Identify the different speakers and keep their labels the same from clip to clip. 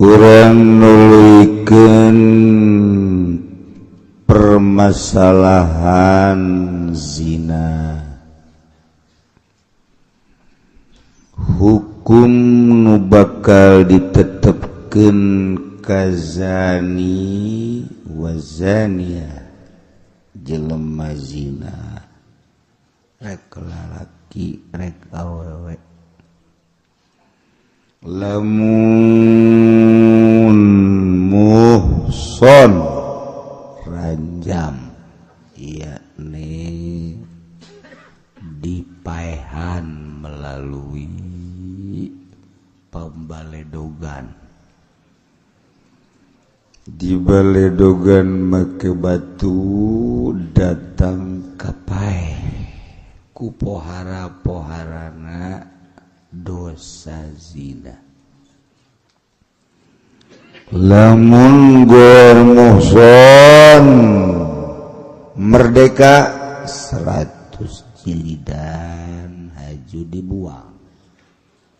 Speaker 1: Urang nuluykeun permasalahan zina, hukum nu bakal ditetepkeun ka zani wa zania, jelema zina rek lalaki rek awewe. Lamun muhson ranjam, yakni dipaehan melalui pembaledogan, dibaledogan make batu, datang ka paeh ku pohara-poharana, dosa zina. Lamun ghoir muhson merdeka, 100 jilidan, haju dibuang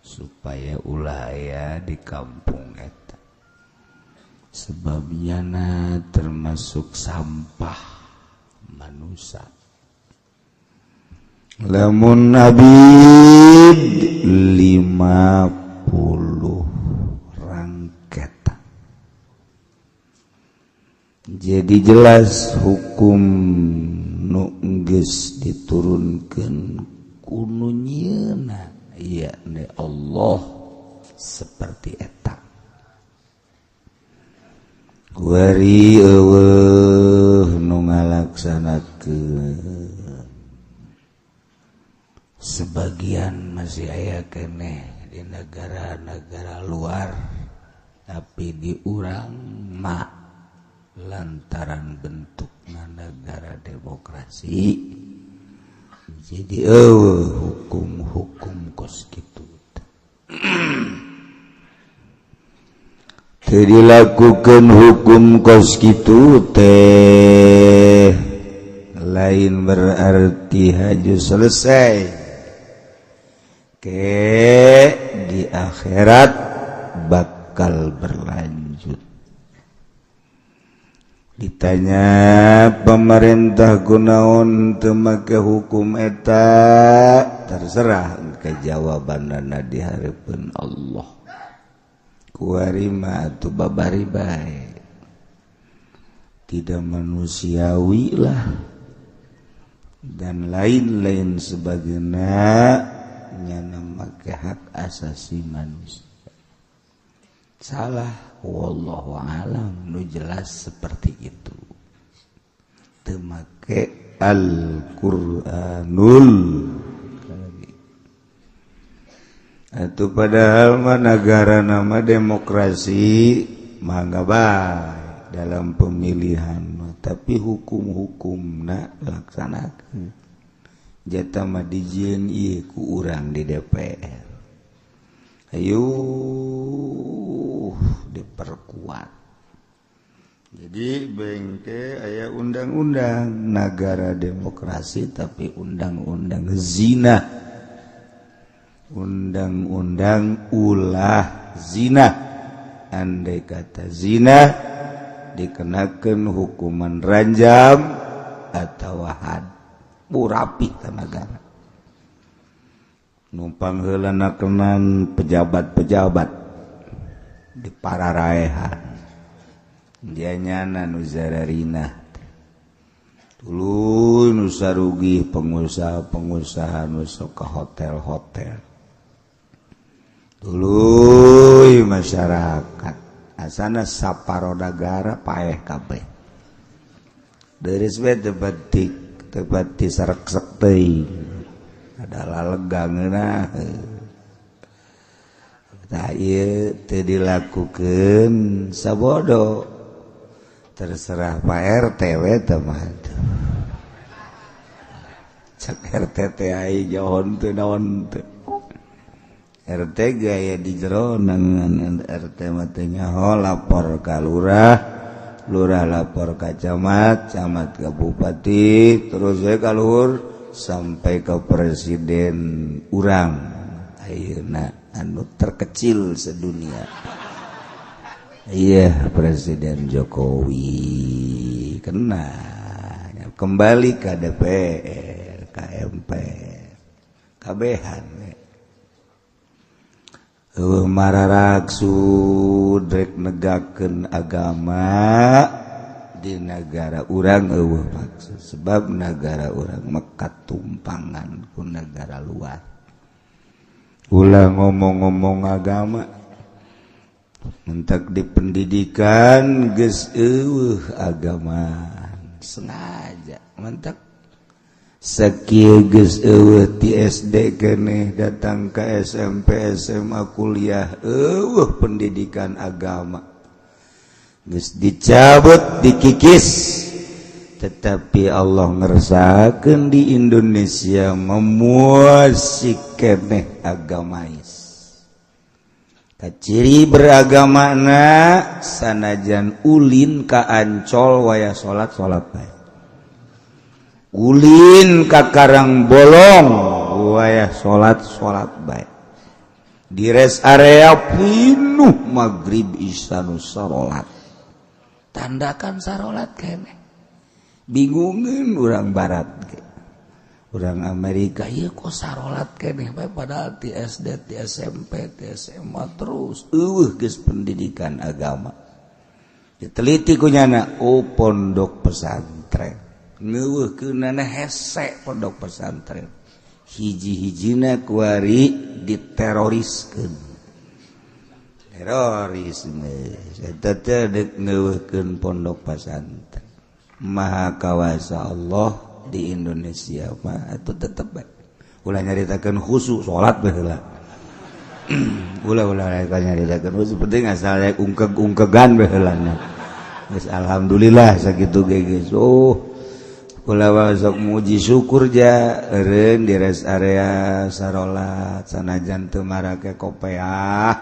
Speaker 1: supaya ulah aya di kampung eta, sebabnya na termasuk sampah manusia. Lamun abid, 50 rangketa. Jadi jelas hukum nu geus diturunkan ku nu nyieunna, yakni Allah, seperti eta. Kuari euweuh nu ngalaksanakeun. Sebagian masih aya keneh di negara-negara luar, tapi di urang mah lantaran bentuk negara demokrasi jadi euweuh hukum-hukum kos kitu. Teu dilakukan hukum kos kitu teh lain berarti haju selesai, ke di akhirat bakal berlanjut. Ditanya pemerintah kunaon teu make hukum eta, terserah kejawabanana di hareupeun Allah. Kuari mah atuh babari bae, tidak manusiawi lah dan lain-lain sebagainya, nyana make hak asasi manusia salah. Wallahu alam, nu jelas seperti itu, teu make Al-Qur'anul Karim. Atau padahal mah negara nama demokrasi mangga bae dalam pemilihan, tapi hukum-hukumna laksanakeun. Jatah mah dijieun ieu ku urang di DPR, ayo diperkuat. Jadi bengke aya undang-undang negara demokrasi, tapi undang-undang zina, undang-undang ulah zina. Andai kata zina dikenakan hukuman ranjam atau had rapi ke negara, numpang heula kenan pejabat-pejabat di pararaehan dia, nyana nu zararina tuluy nu sarugi pengusaha-pengusaha nu sok ke hotel-hotel, tuluy masyarakat asana saparo nagara paeh kabeh. Deris we teu teu sarek-sek teuing, adalah lega ngeunah. Tah, ieu teu dilakukeun sabodo, terserah Pak RT we teh mah. Cek RT teh ai jauh teu naon teu. RT gaya di jero nangan RT mah teu nyaho, lapor ka lurah, lurah lapor ka camat, camat ke bupati, terus we ka luhur sampai ke presiden urang ayeuna anu terkecil sedunia. Iya, Presiden Jokowi kena kembali ke DPR, KMP, kabehan. Mararaksud rek negakeun agama di negara urang eueuh maksud, sebab negara urang mekat tumpangan ku negara luar. Ulah ngomong-ngomong agama, mentak di pendidikan geus eueuh agama sengaja mentak sakieu geus eueuh ti SD keneh datang ke SMP, SMA, kuliah eueuh pendidikan agama geus dicabut, dikikis. Tetapi Allah ngersakeun di Indonesia memuasi keneh agamais. Kaciri beragamana sanajan ulin ka Ancol waya salat, salat bae. Ulin ka Karang Bolong waya salat, salat bae. Di rest area pinuh maghrib isya nu sarolat, tandakan sarolat keneh. Bingungin orang barat ge, orang Amerika, ieu kok sarolat keneh bae, padahal ti SD, ti SMP, ti SMA terus eueuh geus pendidikan agama. Diteliti ku nyana, oh pondok pesantren ngeuweuhkeunana hese. Pondok pesantren hiji-hijina kuari diteroriskeun, teroris eta teh dek ngeuweuhkeun pondok pesantren. Maha kawasa Allah di Indonesia mah itu tetep bae. Ulah nyaritakeun khusyuk salat bae heula, ulah ulah nyaritakeun khusyuk, penting asal ungkeg-ungkegan bae heula nya. Geus alhamdulillah sakitu ge geus. Oh, kula sok muji syukur ja eureun di rest area sarolat sanajan teu marake kopeah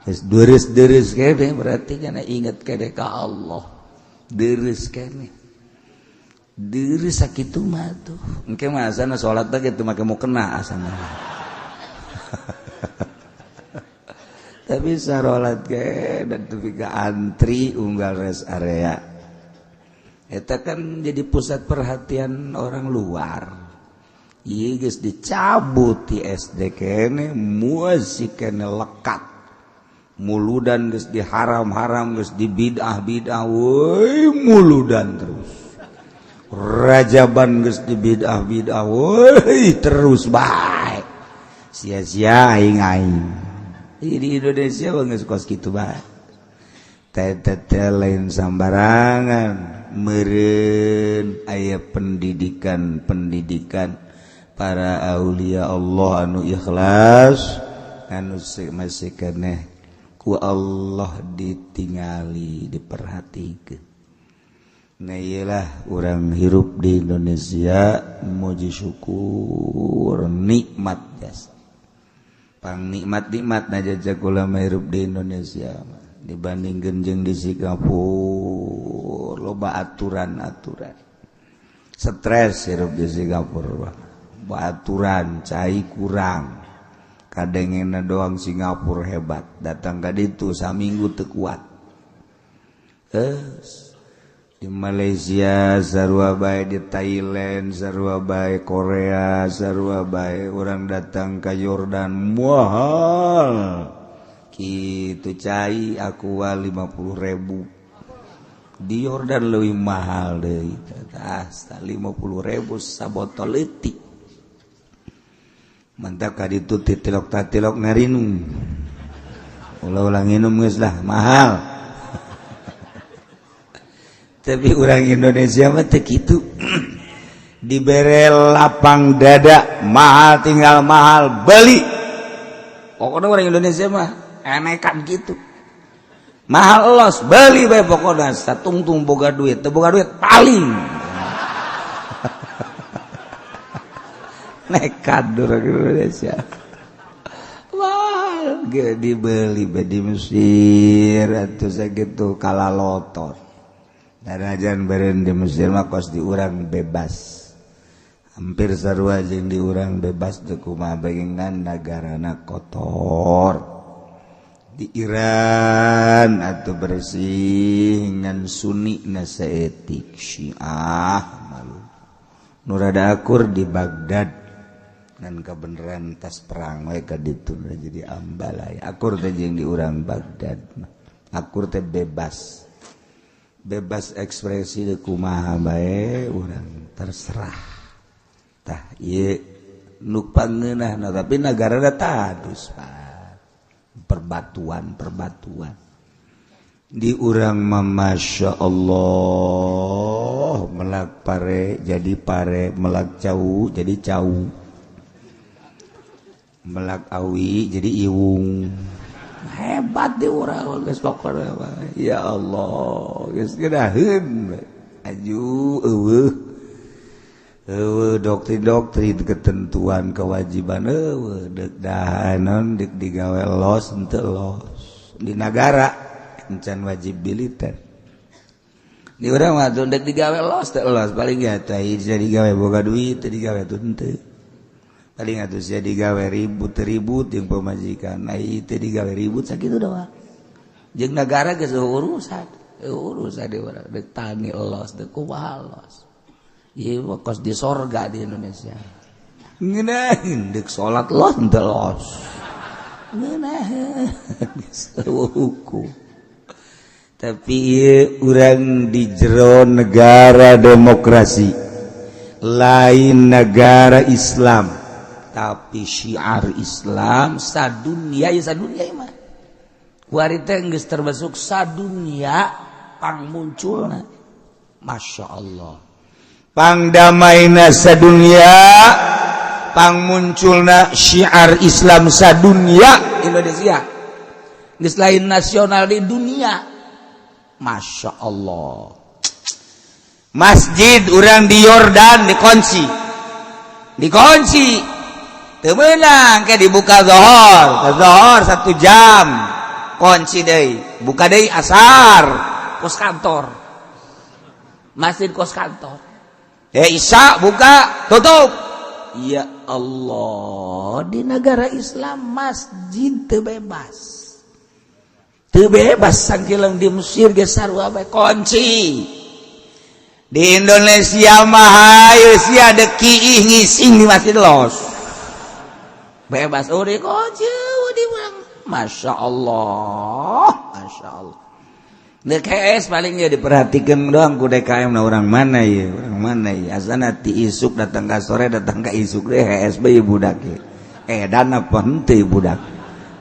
Speaker 1: geus deres-deres kene, berarti kana inget kene ka Allah, deres kene, deres sakitu mah tuh. Engke mah asana salat teh kitu make mukena asana, tapi sarolat ge dan tepi ka antri unggal rest area eta kan jadi pusat perhatian orang luar. Ieu geus dicabut ti SD kene, musik kene lekat, muludan geus diharam-haram, geus dibid'ah-bid'ah, woi muludan terus, rajaban geus dibid'ah-bid'ah, woi terus bae, sia-sia aing-aing di Indonesia mah geus kos kitu bae. Teh lain sambarangan meureun aya pendidikan-pendidikan para aulia Allah anu ikhlas anu masih keneh ku Allah ditingali, diperhatikeun. Nah, iyalah urang hirup di Indonesia muji syukur nikmat jasa pang nikmat-nikmat na kula hirup di Indonesia dibanding genjeng di Singapura. Loba aturan-aturan, stres hirup di Singapura, loba aturan, cai kurang, kadengena doang Singapura hebat, datang ka ditu saminggu teu kuat. Di Malaysia sarua bae, di Thailand sarua bae, Korea sarua bae, urang datang ka Yordan mahal kitu, cai aqua 50.000, di Yordan leuwih mahal deui, tah 50.000 sabotol leutik. Mantap ka ditu titilok tatilok ngarinum, ulah-ulah nginum geus lah, mahal. Tapi orang Indonesia mah teu kitu, dibere lapang dada, mahal tinggal mahal beli. Pokoknya orang Indonesia mah enekan gitu, mahal los beli bae, pokoknya satungtung boga duit, teu boga duit paling nekat orang Indonesia. Wah, dibeli bae di Mesir atuh sakitu kalalotor. Darajan beren di Mesir mah kos di urang bebas, hampir sarua jeung di urang bebas teu kumaha bae, ngan nagarana kotor. Di Iran atau bersih ngan Sunni na saeutik, Syiah malu. Nu rada akur di Baghdad, ngan kebenaran tas perang we ka ditu jadi ambalaya. Akur teh jeung di urang Baghdad mah. Akur teh bebas, bebas ekspresi de kumaha bae urang terserah. Tah, ieu nu pangeunahna, tapi negara tadus, Pak. Perbatuan perbatuan di urang mah, Masya Allah, melak pare jadi pare, melak cau jadi cau, melak awi jadi iwung. Hebat di urang geus pokona. Ya Allah, geus ngeunaheun aju. Eueuh eueuh doktrin-doktrin, ketentuan, kewajiban eueuh. Deuk dahanon, deuk digawe los henteu los di nagara encan wajib militer. Di urang mah tuh deuk digawe los teu los, paling ya teh bisa digawe boga duit, teu digawe tuh henteu. Paling atuh sia digawe ribut, teu ribut jeung pamajikan, ai teu digawe ribut, sakitu doang. Jeung nagara geus urusan, urusan di urang. Deuk tani los, deuk kumaha los. Ieu mah kos di sorga di Indonesia. Ngeunaheun deuk salat los henteu los. Ngeunaheun geus hukum. Tapi ieu urang di jero negara demokrasi, lain negara Islam, tapi syiar Islam sadunia ya, sadunia mah. Kuari teh geus termasuk sadunia pang munculna. Masya Allah. Pangdamaina sadunia, pang munculna syiar Islam sadunia Indonesia. Geus lain nasional, di dunia. Masya Allah. Masjid urang di Yordan dikunci. Dikunci. Teu meunang ke dibuka zohor, ke zohor 1 jam. Kunci deui, buka deui asar, kos kantor. Masjid kos kantor. Eh, Isya buka, tutup. Ya Allah, di negara Islam masjid teu bebas. Teu bebas sangkilang di Mesir ge sarua bae kunci. Di Indonesia mah hayu sia deuk kiih ngising di masjid los. Bebas, oh dikunci di urang. Masya Allah, Masya Allah. DKS palingnya diperhatikan doang ku DKM nah, orang mana ya, orang mana ya, asana ti isuk datang ke sore, datang ke isuk deh HSB budak eh dan apa henteu budak.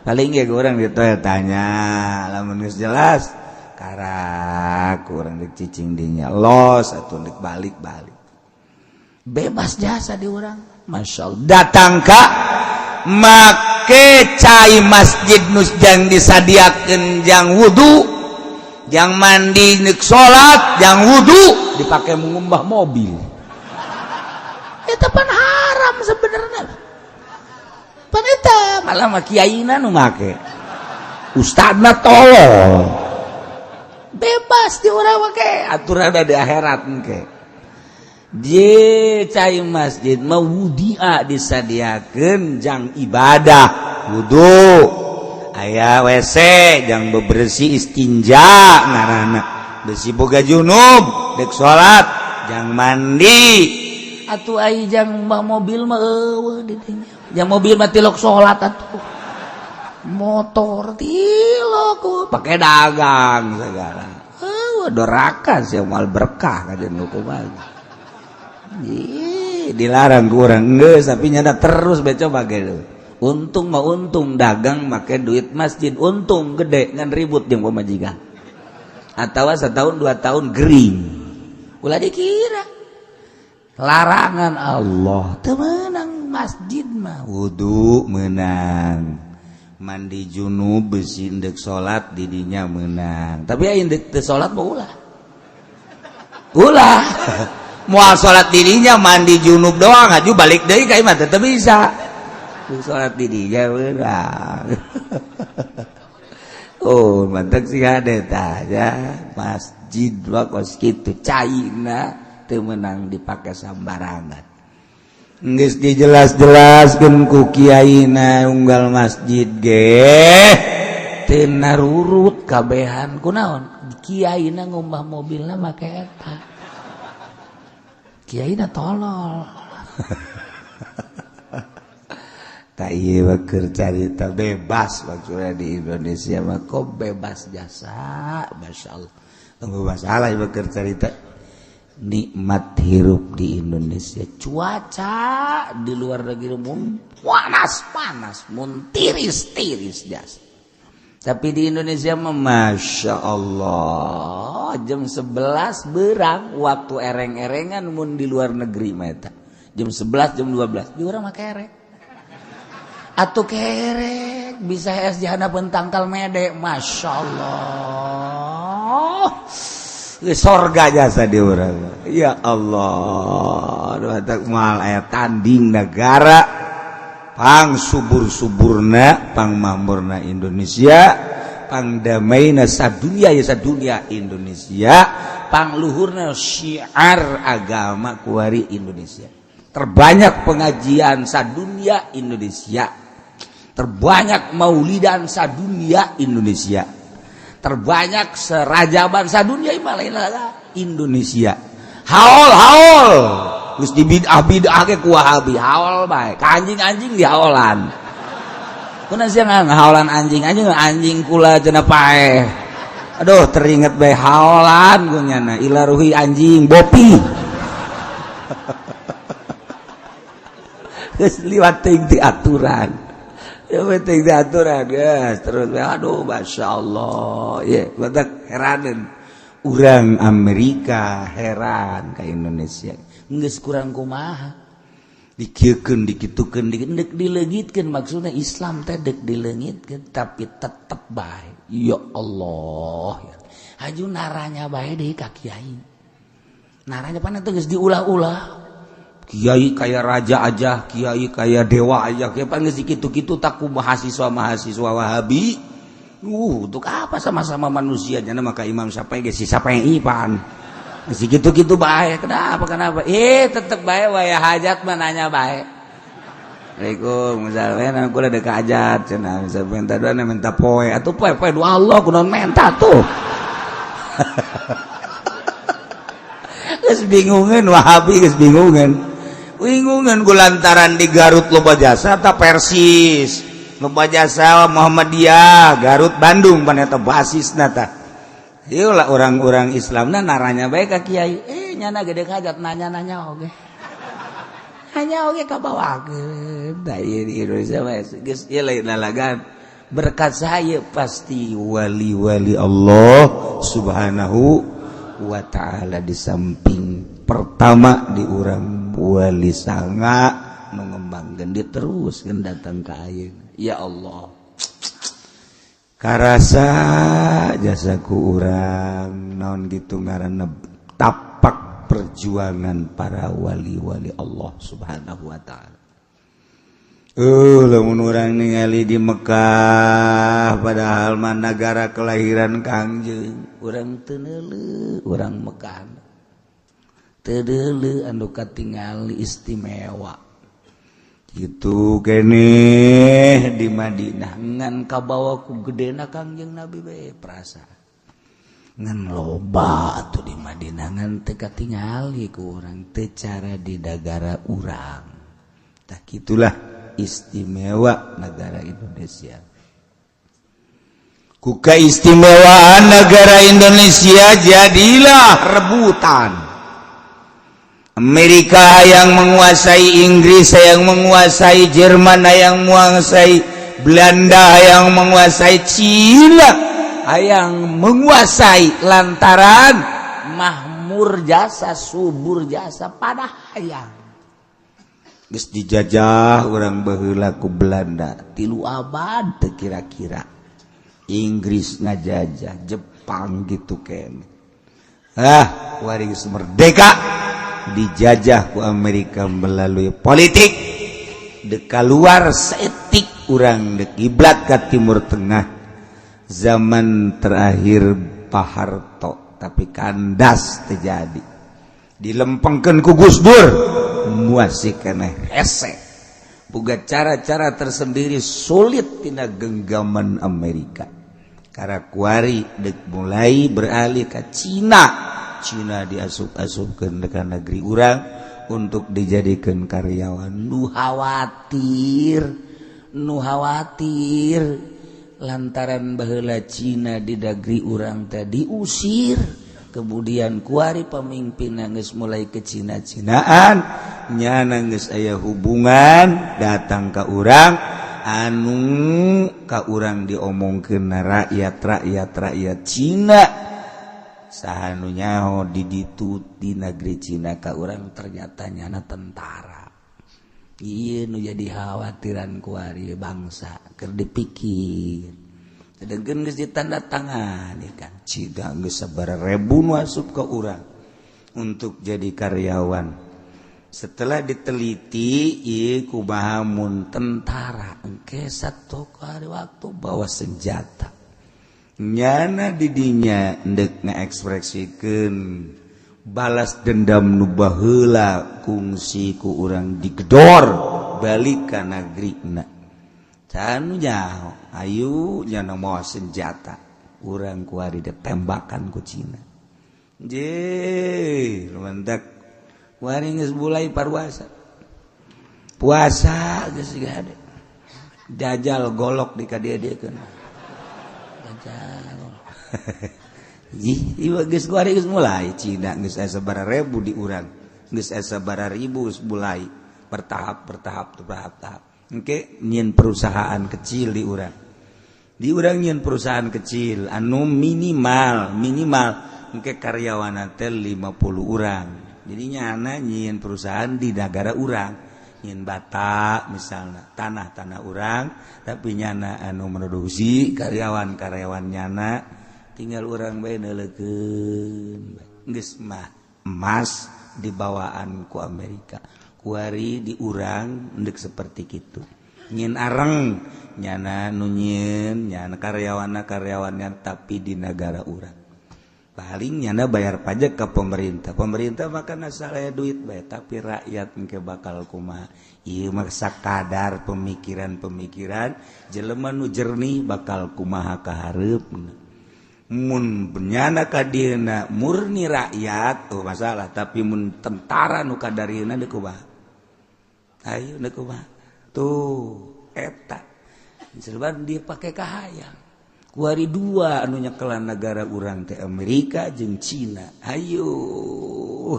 Speaker 1: Paling ya orang gitu ya, tanya lamun geus jelas karak urang dek cicing dinya los atau dek balik-balik, bebas jasa di urang. Masya Allah, datang ka make cai masjid nu jang disadiakeun jang wudu, jang mandi, nek salat jang wudu, dipakai mengumbah mobil. Itu pan haram sebenarnya pan eta, malah mah kiaina nu make, ustadna tolol. Bebas di urang make, aturan di akhirat engke. Je cai masjid mah wudia disadiakeun jang ibadah wudu, aya WC jang bebersih, istinja ngaranna, besi boga junub dek salat jang mandi. Atuh ai jang mobil mah eueuh di dinya, jang mobil mah tilok salat, atuh motor tilok pakai dagang segala. Eueuh doraka sih, moal berkah kajian nu kumaha. Dilarang kurang geus, tapi nyada terus be coba gitu. Untung mah untung, dagang make duit masjid untung gede, ngan ribut jeung pamajikan atau setahun 2 tahun gering. Ulah dikira larangan Allah teu meunang. Masjid mah wudu menang, mandi junub besi ndek salat didinya menang, tapi aya ndek teu salat mah ulah, ulah moal salat didinya. Mandi junub doang aju balik deui ka imah teu bisa salat didinya menang. Oh, mantap sih ada ya. Masjid mah kos kitu, caina teu meunang dipake sambarangan. Geus dijelas-jelaskeun ku kiaina, unggal masjid ge Teu narurut kabehan. Kunaon? Kiaina ngumbah mobilna make eta. Kiaina tolol. Tak ieu mah keur carita bebas maksudnya di Indonesia mah kok bebas jasa, masyaallah. Tunggu masalah ieu keur carita nikmat hirup di Indonesia. Cuaca di luar negeri mun panas-panas, mun tiris-tiris jasa. Tapi di Indonesia mah masya Allah, jam 11 berang waktu ereng-erengan mun di luar negeri mah eta. Jam 11, jam 12 di urang mah kerek. Atuh kerek bisa es jahana tangkal mede, masya Allah. Sorga jasa di urang. Ya Allah, aduh moal aya tanding negara pang subur-suburna, pang makmurna Indonesia, pang damaina sadunia ya sadunia Indonesia, pang luhurna syiar agama kuari Indonesia. Terbanyak pengajian sadunia Indonesia, terbanyak maulidan sadunia Indonesia, terbanyak serajaban sadunia Indonesia. Haul haul geus dibid'ah bid'ah ke ku Wahabi, haul bae ka anjing-anjing dihaolan. Kuna sia ngahaolan anjing-anjing, anjing kula cenah paeh. Aduh teringat bae haolan ku nyana ilaruhi anjing bopi. Geus liwat teuing di aturan. Ya penting di aturan guys, terus aduh masya Allah ya, batak heranen urang Amerika heran ke Indonesia geus kurang kumaha dikieukeun dikitukeun dek dileungitkeun, maksudnya Islam teh dek dileungitkeun tapi tetep bae. Ya Allah ya. Haju naranya bae deui ka kiai, naranya pan teh geus diulah-ulah. Kiai kayak raja aja, kiai kayak dewa aja, kiai pan geus kitu-kitu tak ku mahasiswa-mahasiswa Wahabi. Untuk apa sama-sama manusia jana maka Imam Syafi'i geus si Syafi'i pan. Geus kitu-kitu bae. Kenapa kenapa? Tetep bae waya hajat mah nanya bae. Assalamualaikum, misalnya kula dek hajat cenah, misalnya minta doa minta poe atuh poe poe doa Allah kunaon menta tuh. Geus bingungeun Wahabi geus bingungeun. Bingungan ku lantaran di Garut loba jasa tak Persis loba jasa Muhammadiyah Garut Bandung pan eta basisna tah. Ieu lah orang-orang Islamna naranya bae ka kiai, nyana gede hajat nanya-nanya oge. Hanya oge kabawakeun. Da ieu di Indonesia mah geus ieu lain lalagan. Berkat saya pasti wali-wali Allah Subhanahu wa ta'ala di samping pertama di urang wali sanga nu ngembangkeun dia terus kan datang ka ayeuna. Ya Allah, karasa jasaku urang naon gitu ngaranna tapak perjuangan para wali-wali Allah Subhanahu wa ta'ala. Lamun urang ningali di Mekah padahal mah negara kelahiran Kangjeng, urang teu neuleuh urang Mekah teu deuleu anu katingali istimewa kitu keneh di Madinah ngan kabawa ku gedena Kangjeng Nabi bae perasa ngan loba atuh di Madinah ngan teu katingali ku urang teu cara di nagara urang. Tah kitulah istimewa negara Indonesia. Ku keistimewaan negara Indonesia jadilah rebutan. Amerika yang menguasai, Inggris yang menguasai, Jerman yang menguasai, Belanda yang menguasai, Cina yang menguasai lantaran mahmur jasa, subur jasa pada hayang. Geus dijajah urang baheula ku Belanda 3 abad teu kira-kira. Inggris ngajajah, Jepang gitu kene. Ah, wari geus merdeka dijajah ku Amerika melalui politik. Dek keluar seetik urang dek kiblat ka Timur Tengah. Zaman terakhir Pak Harto tapi kandas terjadi. Dilempengkeun ku Gus Dur muasih keneh hese. Boga cara-cara tersendiri sulit tina genggaman Amerika. Karakuari dek mulai beralih ke Cina. Cina diasup-asupkeun ka negeri urang untuk dijadikan karyawan. Nu khawatir, nu khawatir lantaran baheula Cina di negeri urang teh diusir. Kemudian kuari pemimpin geus mulai ke Cina-Cinaan, nyana geus aya hubungan datang ka urang, anu ka urang diomongkeun rakyat-rakyat rakyat Cina. Saha nu nyaho di ditu di negeri Cina ka urang ternyata nyana tentara. Ieu nu jadi khawatiran kuari bangsa keur dipikir. Sedangkan geus ditanda tangan kan Cina geus sabaraha ribu nu asup ka urang untuk jadi karyawan. Setelah diteliti ieu kumaha mun tentara engke satu kali waktu bawa senjata, nyana didinya ndek ngaekspresikeun balas dendam nu baheula kungsi ku urang digedor balik ka nagrina. Can nyaho ayu nyana mawa senjata, urang kuari ditembakan ku Cina. Je lumantak kuari geus mulai parwasa puasa geus gade jajal golok di ka dieu-diekeun jajal. Ih, ieu geus kuari geus mulai Cina geus aya sabaraha ribu di urang, geus aya sabaraha ribu, geus mulai bertahap, bertahap, bertahap. Engke nyieun perusahaan kecil di urang, di urang nyieun perusahaan kecil anu minimal minimal engke karyawan teh 50 orang. Jadi nyana nyieun perusahaan di negara urang, nyieun bata misalnya, tanah-tanah urang, tapi nyana anu produksi, karyawan-karyawan nyana, tinggal urang bae neuleukeun. Geus mah emas dibawaan ku Amerika. Kuari di urang ndek seperti kitu, nyieun areng nyana nu nyieun, nyana karyawanna karyawannya, tapi di negara urang. Paling nyana bayar pajak ke pemerintah, pemerintah makan asal aya duit bae. Tapi rakyat engke bakal kumaha? Ieu mah sakadar pemikiran-pemikiran jelema nu jernih bakal kumaha kahareupna mun nyana kadieuna murni rakyat tuh masalah. Tapi mun tentara nu kadarieuna deuk kumaha? Ayo, deuk kumaha tuh eta? Sebab dia pakai kahayang. Kuari dua anu nyekelan negara urang teh Amerika jeung Cina. Ayo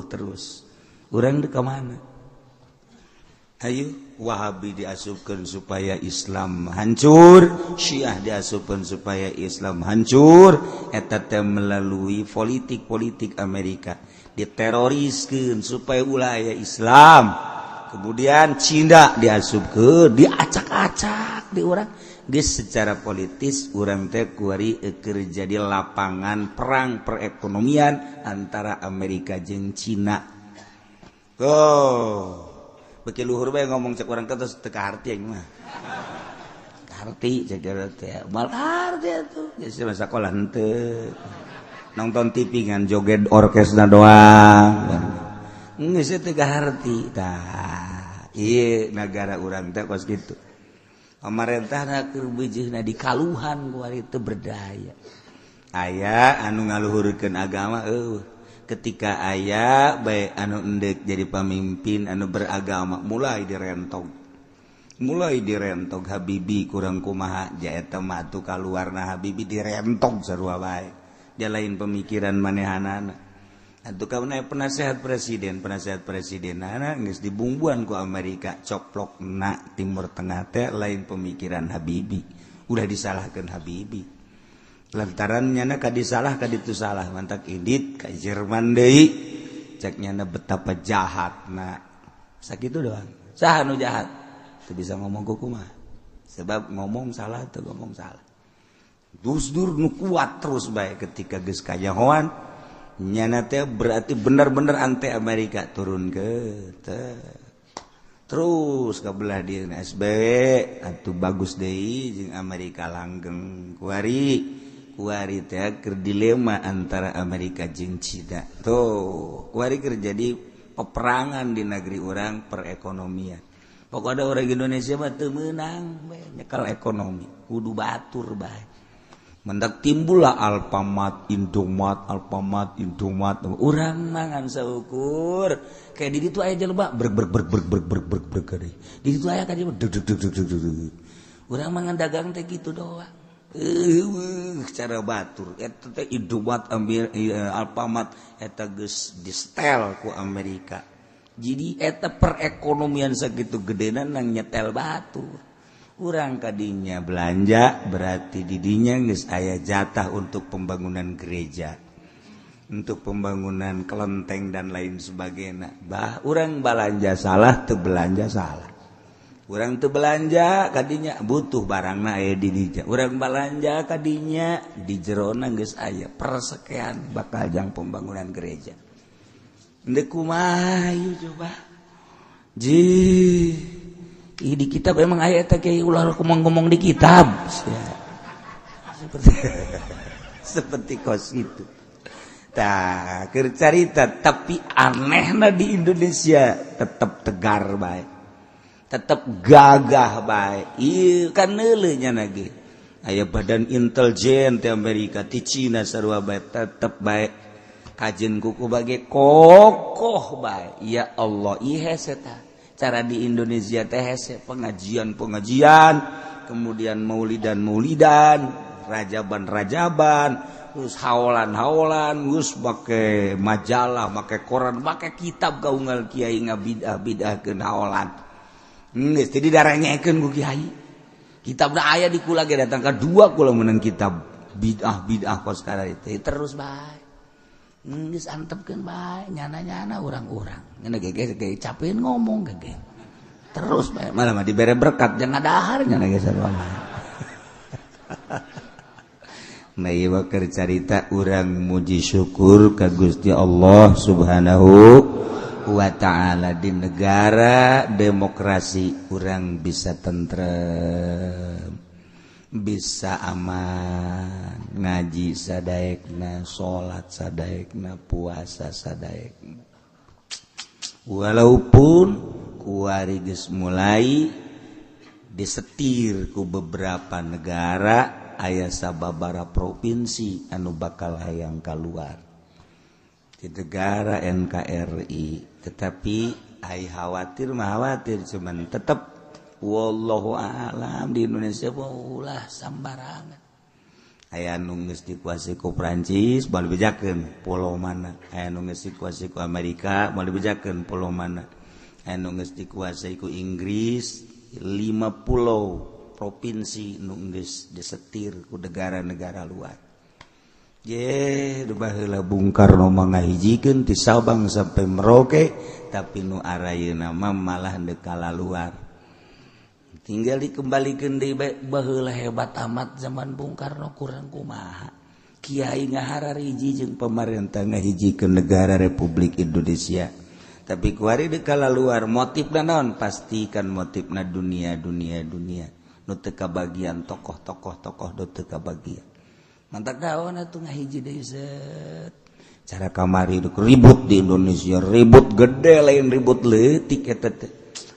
Speaker 1: terus urang di mana? Ayo, Wahabi diasupkan supaya Islam hancur, Syiah diasupkan supaya Islam hancur. Eta teh melalui politik-politik Amerika, diteroriskan supaya ulah aya Islam. Kemudian Cina diasupkeun, diacak-acak di urang. Geus secara politis urang teh kuari keur jadi lapangan perang perekonomian antara Amerika jeung Cina. Oh, beki luhur bae ngomong, cek urang teh terus teu kaharti aing mah. Kaharti cek urang teh. Moal kaharti atuh. Geus mah sakola henteu. Nonton TV ngan joget orkesna doang. Geus teu kaharti. Tah, ieu nagara urang teh kos kitu. Pemerintah keur beujeuna di kaluhan kuari teu berdaya. Aya anu ngaluhurkeun agama eueuh. Ketika aya bae anu endek jadi pamimpin anu beragama, mulai direntog, mulai direntog. Habibie kurang kumaha ja eta mah atuh kaluarna Habibie direntog sarua bae, dia lain pemikiran manehanana atuh. Kauna penasehat presiden, penasehat presiden anak geus dibumbuan ku Amerika, coplok na Timur Tengah teh lain pemikiran Habibie. Udah disalahkan Habibie lantaran nyana ka disalah ka ditu salah, mantak indit ka Jerman deui, cek nyana betapa jahat. Nah, sakitu doang. Saha nu jahat? Teu bisa ngomong kumaha, sebab ngomong salah teu ngomong salah. Gus Dur nu kuat terus bae. Ketika geus kanyahoan nyana teh berarti bener-bener anti Amerika, turun ke teh terus ke belah dia SBY atuh bagus deui jeung Amerika langgeng. Kuari kuari teh keur dilema antara Amerika jeung Cina tuh. Kuari keur jadi peperangan di negeri urang perekonomian. Pokoknya orang Indonesia mah teu meunang bae nyekel ekonomi, kudu batur bae. Mendak timbullah Alfamart, Indomaret, Alfamart, Indomaret. Urang mangan saukur. Kayak di ditu aya jelema brek brek brek brek brek brek brek brek gede. Di ditu aya ka jelema deg deg deg deg deg. Urang mangan dagang teh kitu doang. Cara batur eta teh Indomaret ambil Alfamart eta geus di-setel ku Amerika. Jadi eta perekonomian sakitu gedena nang nyetel batur. Urang kadinya belanja berarti didinya geus aya jatah untuk pembangunan gereja, untuk pembangunan kelenteng dan lain sebagainya. Bah urang belanja salah teu belanja salah. Urang teu belanja kadinya butuh barangna aya di dinya. Urang belanja kadinya di jerona geus aya persekian bakal jang pembangunan gereja. Endek kumaha ieu coba. Ji di kitab emang ayat teh kiai ulah ngomong-ngomong di kitab. Ya. Seperti seperti kos itu. Tah, keur carita tapi anehna di Indonesia tetap tegar bae. Tetap gagah bae. Ieu kan neuleuh nya ge. Aya badan intelijen ti Amerika, ti Cina sarua bae tetep bae. Kajen kuku bage kokoh bae. Ya Allah, ieu hese tah. Cara di Indonesia teh hese pengajian-pengajian, kemudian maulidan-maulidan, rajaban-rajaban, terus haolan-haolan, terus make majalah, make koran, make kitab kaunggal kiai ngabidah-bidahkeun haolan. Geus teu didarengekeun ku kiai. Kitab da aya di kula ge datang ka dua kula meunang kitab bid'ah-bid'ah kos kada itu terus bae. Geus antepkeun bae nyana-nyana urang-urang. Ngene ge ge capeun ngomong ge. Terus bae malah mah dibere berkat jangan dahar nyana ge sarua mah. Nah ieu keur carita urang muji syukur ka Gusti Allah Subhanahu wa ta'ala di negara demokrasi urang bisa tentrem, bisa aman, ngaji sadaekna, salat sadaekna, puasa sadaekna. Walaupun kuari geus mulai disetir ku beberapa negara aya sababara provinsi anu bakal hayang keluar di negara NKRI, tetapi ai khawatir mah khawatir cuman tetep wallahu a'lam di Indonesia ulah sambarangan. Aya nu geus dikuasai ku Prancis moal dibejakeun pulau mana, aya nu geus dikuasai ku Amerika moal dibejakeun pulau mana, aya nu geus dikuasai ku Inggris 5 pulau provinsi nu geus disetir ku negara-negara luar. Ye, baheula Bung Karno mah ngahijikeun ti Sabang sampai Merauke, tapi nu arayeuna mah malah deuk luar. Tinggal dikembalikan deui bae baheula hebat amat zaman Bung Karno kurang kumaha. Kiai ngaharariji jeung pemerintah ngahijikeun negara Republik Indonesia. Tapi kuari deuk luar motifna naon? Pastikan motifna dunia dunia dunia. Nu teu kabagian tokoh-tokoh tokoh nu teu kabagian. Mantak daun atuh ngahiji deui set. Cara kamari ribut di Indonesia, ribut gede lain ribut leutik eta teh.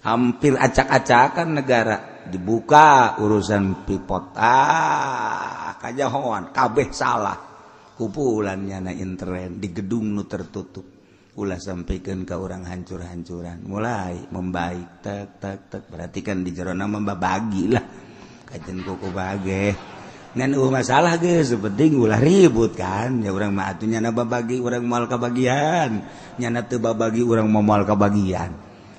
Speaker 1: Hampir acak-acakan negara dibuka urusan pipot. Ah, kajahoan kabeh salah. Kumpulan nyana intern di gedung nu tertutup. Ulah sampaikan ke orang hancur-hancuran. Mulai membaik tek tek tek berarti kan di jerona membagi lah. Kajen kuku bage. Ngan masalah geus penting ulah ribut kan. Ya urang mah atuh nyana babagi urang moal kabagian. Nyana teu babagi urang moal kabagian.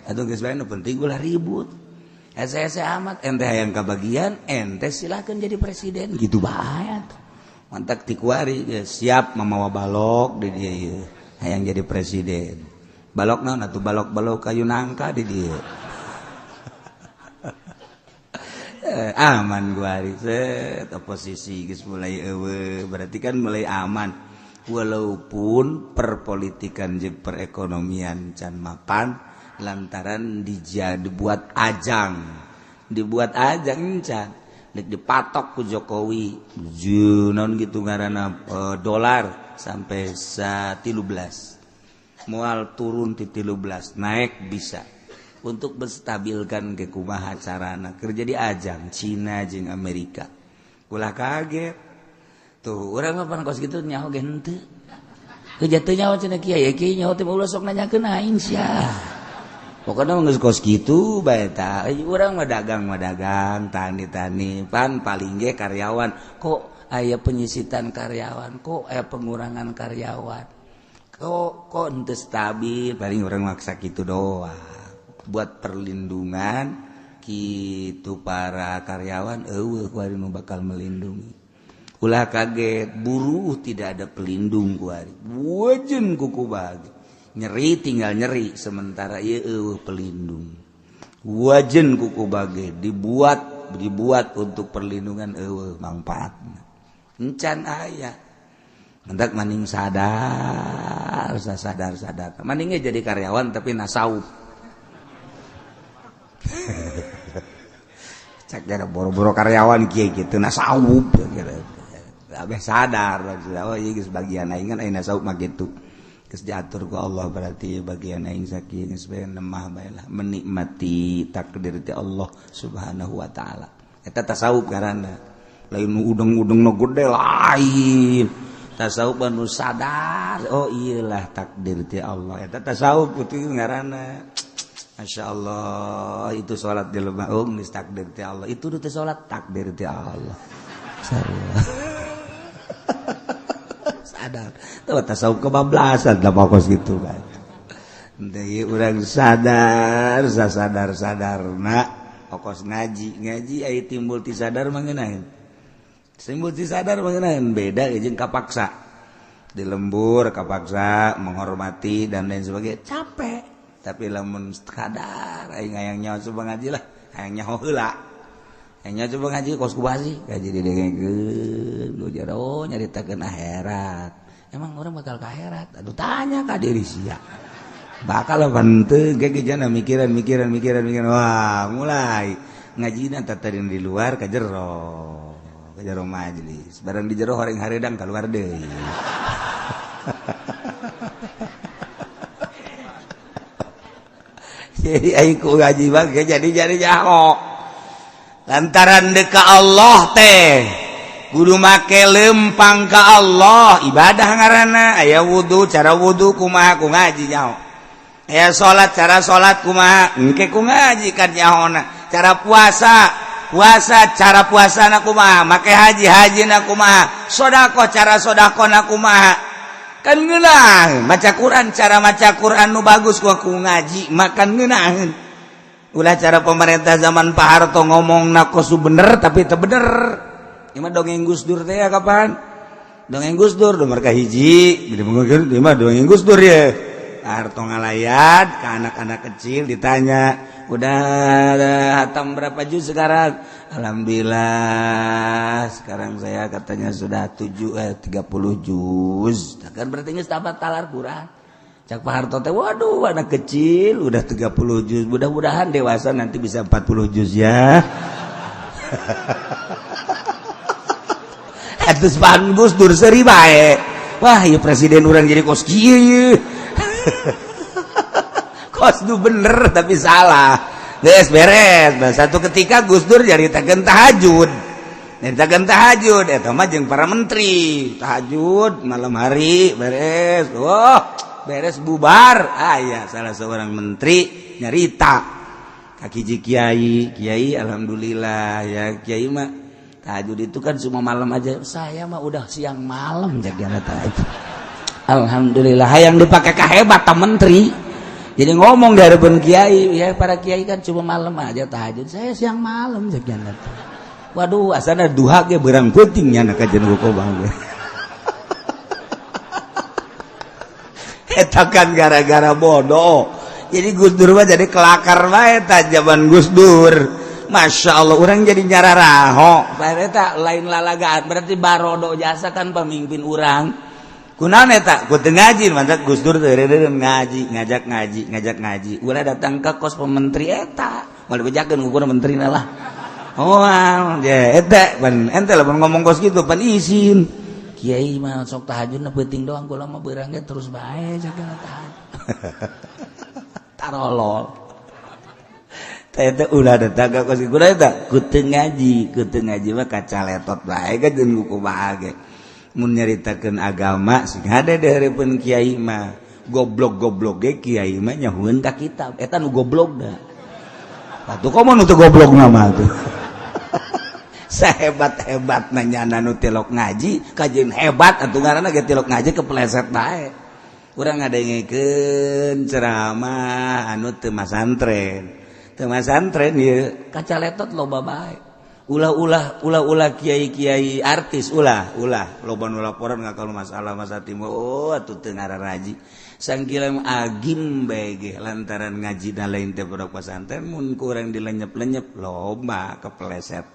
Speaker 1: Atuh geus bae nu penting ulah ribut. Hese-hese amat ente hayang kabagian, ente silakan jadi presiden gitu bae atuh. Mantak ti kuari geus siap mamawa balok di dieu ieu. Hayang jadi presiden. Balok naon atuh balok-balok kayu nangka di dieu. Aman kuari set oposisi geus mulai eueuh berarti kan mulai aman. Walaupun perpolitikan jeung perekonomian can mapan lantaran dibuat ajang can dek dipatok ku Jokowi naon gitu ngaranna dolar sampai 13 moal turun ti 13 naik bisa untuk menstabilkan ke kumaha carana kerja di ajang Cina jeung Amerika. Ulah kaget. Tuh, urang mah pan kos kitu nyaho ge henteu. Heuh teu nyaho cenah kiai, kiai nyaho teh ulah sok nanyakeun aing sia. Pokoknya geus kos kitu bae tah. Urang mah dagang, tani-tani, pan paling ge karyawan. Kok aya penyisitan karyawan, kok aya pengurangan karyawan. Kok henteu stabil, paling urang maksa kitu doang. Buat perlindungan kitu para karyawan eueuh kuari nu bakal melindungi. Ulah kaget, buruh tidak ada pelindung kuari. Wajen kuku bagi. Nyeri tinggal nyeri sementara ieu eueuh pelindung. Wajen kuku bagi dibuat untuk perlindungan eueuh mangfaatna. Encan aya. Mendak maning sadar, sadar. Maningnya jadi karyawan tapi nasaup. Cek gara boro-boro karyawan kieu kitu nasaup gitu. Abeh sadar oh ieu geus bagian aing kan aing nasaup mah kitu. Geus diatur ku Allah berarti bagian aing sakieu geus bae nemah bae lah menikmati takdir ti Allah Subhanahu wa taala. Eta tasawuf ngaranna. Lain nu udeng-udengna gede lain. Tasawuf anu sadar oh iyalah takdir ti Allah. Eta tasawuf itu ngaranna. Masya Allah itu sholat di lemah oh geus takdir ti Allah itu teh sholat takdir ti Allah sadar tuh tasawuf kebablasan lah pokos gitu kan deui urang sadar sadar sadarna pokos ngaji ngaji aya timbul ti sadar mah ngeunaheun timbul ti sadar mah ngeunaheun beda jeung kapaksa di lembur kapaksa menghormati dan lain sebagainya capek tapi lamun sadar aing hayang nyaho coba ngaji lah hayang nyaho heula hayang nyaho coba ngaji kos kubasi ngaji didengekeun lu jero nyaritakeun akhirat emang orang bakal ka akhirat aduh tanya ka diri sia bakal henteu ge jana mikiran wah mulai ngajina tadi di luar ka jero majelis barang di jero horeng hareudang kaluar deui. Jadi aing ku ngaji mah jadi nyaho. Lantaran deka Allah teh kudu make lempang ka Allah ibadah ngaranna aya wudu cara wudu kumaha ku ngaji nyaho. Aya salat cara salat kumaha engke ku ngaji kan nyahona. Cara puasa puasa cara puasana kumaha make haji hajina kumaha sedekah cara sedekahna kumaha. Kan ngeunah maca Quran cara maca Quran nu bagus ku aku ngaji makan ngeunaheun ulah cara pemerintah zaman Pak Harto ngomongna kos bener tapi teu bener ieu mah dongeng Gus Dur teh ya kapan dongeng Gus Dur nomor ka hiji jadi mungkin ieu mah dongeng Gus Dur ya Pak Harto ngalayat ke anak-anak kecil ditanya udah hatam berapa juz sekarang? Alhamdulillah sekarang saya katanya sudah 30 juz. Kan berarti geus tamat talar Quran. Cak Pak Harto teh waduh anak kecil udah 30 juz. Mudah-mudahan dewasa nanti bisa 40 juz ya. Atus pan Gus Dur seuri bae. Wah, ieu presiden urang jadi kos kieu ieu. Kos nu bener tapi salah. Geus beres. Nah, satu ketika Gus Dur nyaritakeun tahajud. Nyaritakeun tahajud eta mah jeung para menteri. Tahajud malam hari beres. Wah, beres bubar. Aya salah seorang menteri nyarita ka hiji kiai, kiai alhamdulillah ya kiai mah tahajud itu kan cuma malam aja. Saya mah udah siang malam jagana tahajud. Alhamdulillah hayang dipake kahebat ta menteri. Jadi ngomong di hadapan kiai, ya para kiai kan cuma malam aja tahajud, saya siang malam sekian. Waduh, asana duha ge berang peuting nya kajen ku bang. Eta kan gara-gara bodoh. Jadi Gus Dur mah jadi kelakar bae ta zaman Gus Dur. Masya Allah, orang jadi nyararaho. Eta lain lalagaan, berarti barodo jasa kan pemimpin urang. Kunaon eta? Ku teu ngaji, mantap Gus Dur teh ngaji, ngajak ngaji, ngajak ngaji. Ulah datang ke kos pementeri eta. Moal dibejakeun ukur menterina lah. Oh, ya eta pan ente lamun ngomong kos kitu pan isin. Kiai mah sok tahajudna peuting doang, kula mah beurang ge terus bae sagala tahajud. Tarolol. Teh eta ulah datang ka kos kitu eta ku teu ngaji mah kacaletot bae ka jeung kumaha ge. Mun nyaritakeun agama sing hade dihareupeun kiai mah. Goblok-goblok ge kiai mah nyahueun ka kitab. Eta nu goblok da. Atuh komo nu teu goblok mah tuh. Sahebat-hebat nanya nu tilok ngaji, kajeun hebat atuh ngaranna ge tilok ngaji kepleset bae. Urang ngadengekeun ceramah anu teu masantren. Teu masantren ieu kacaletot loba bae. Ulah-ulah ulah-ulah kiai-kiai artis ulah-ulah loba nu laporan ngakal masalah masa timur. Oh atuh teu ngararaji. Sangkilam agim bae ge lantaran ngaji da lain teh pondok pesantren mun kurang dilenyep-lenyep loba kepleset.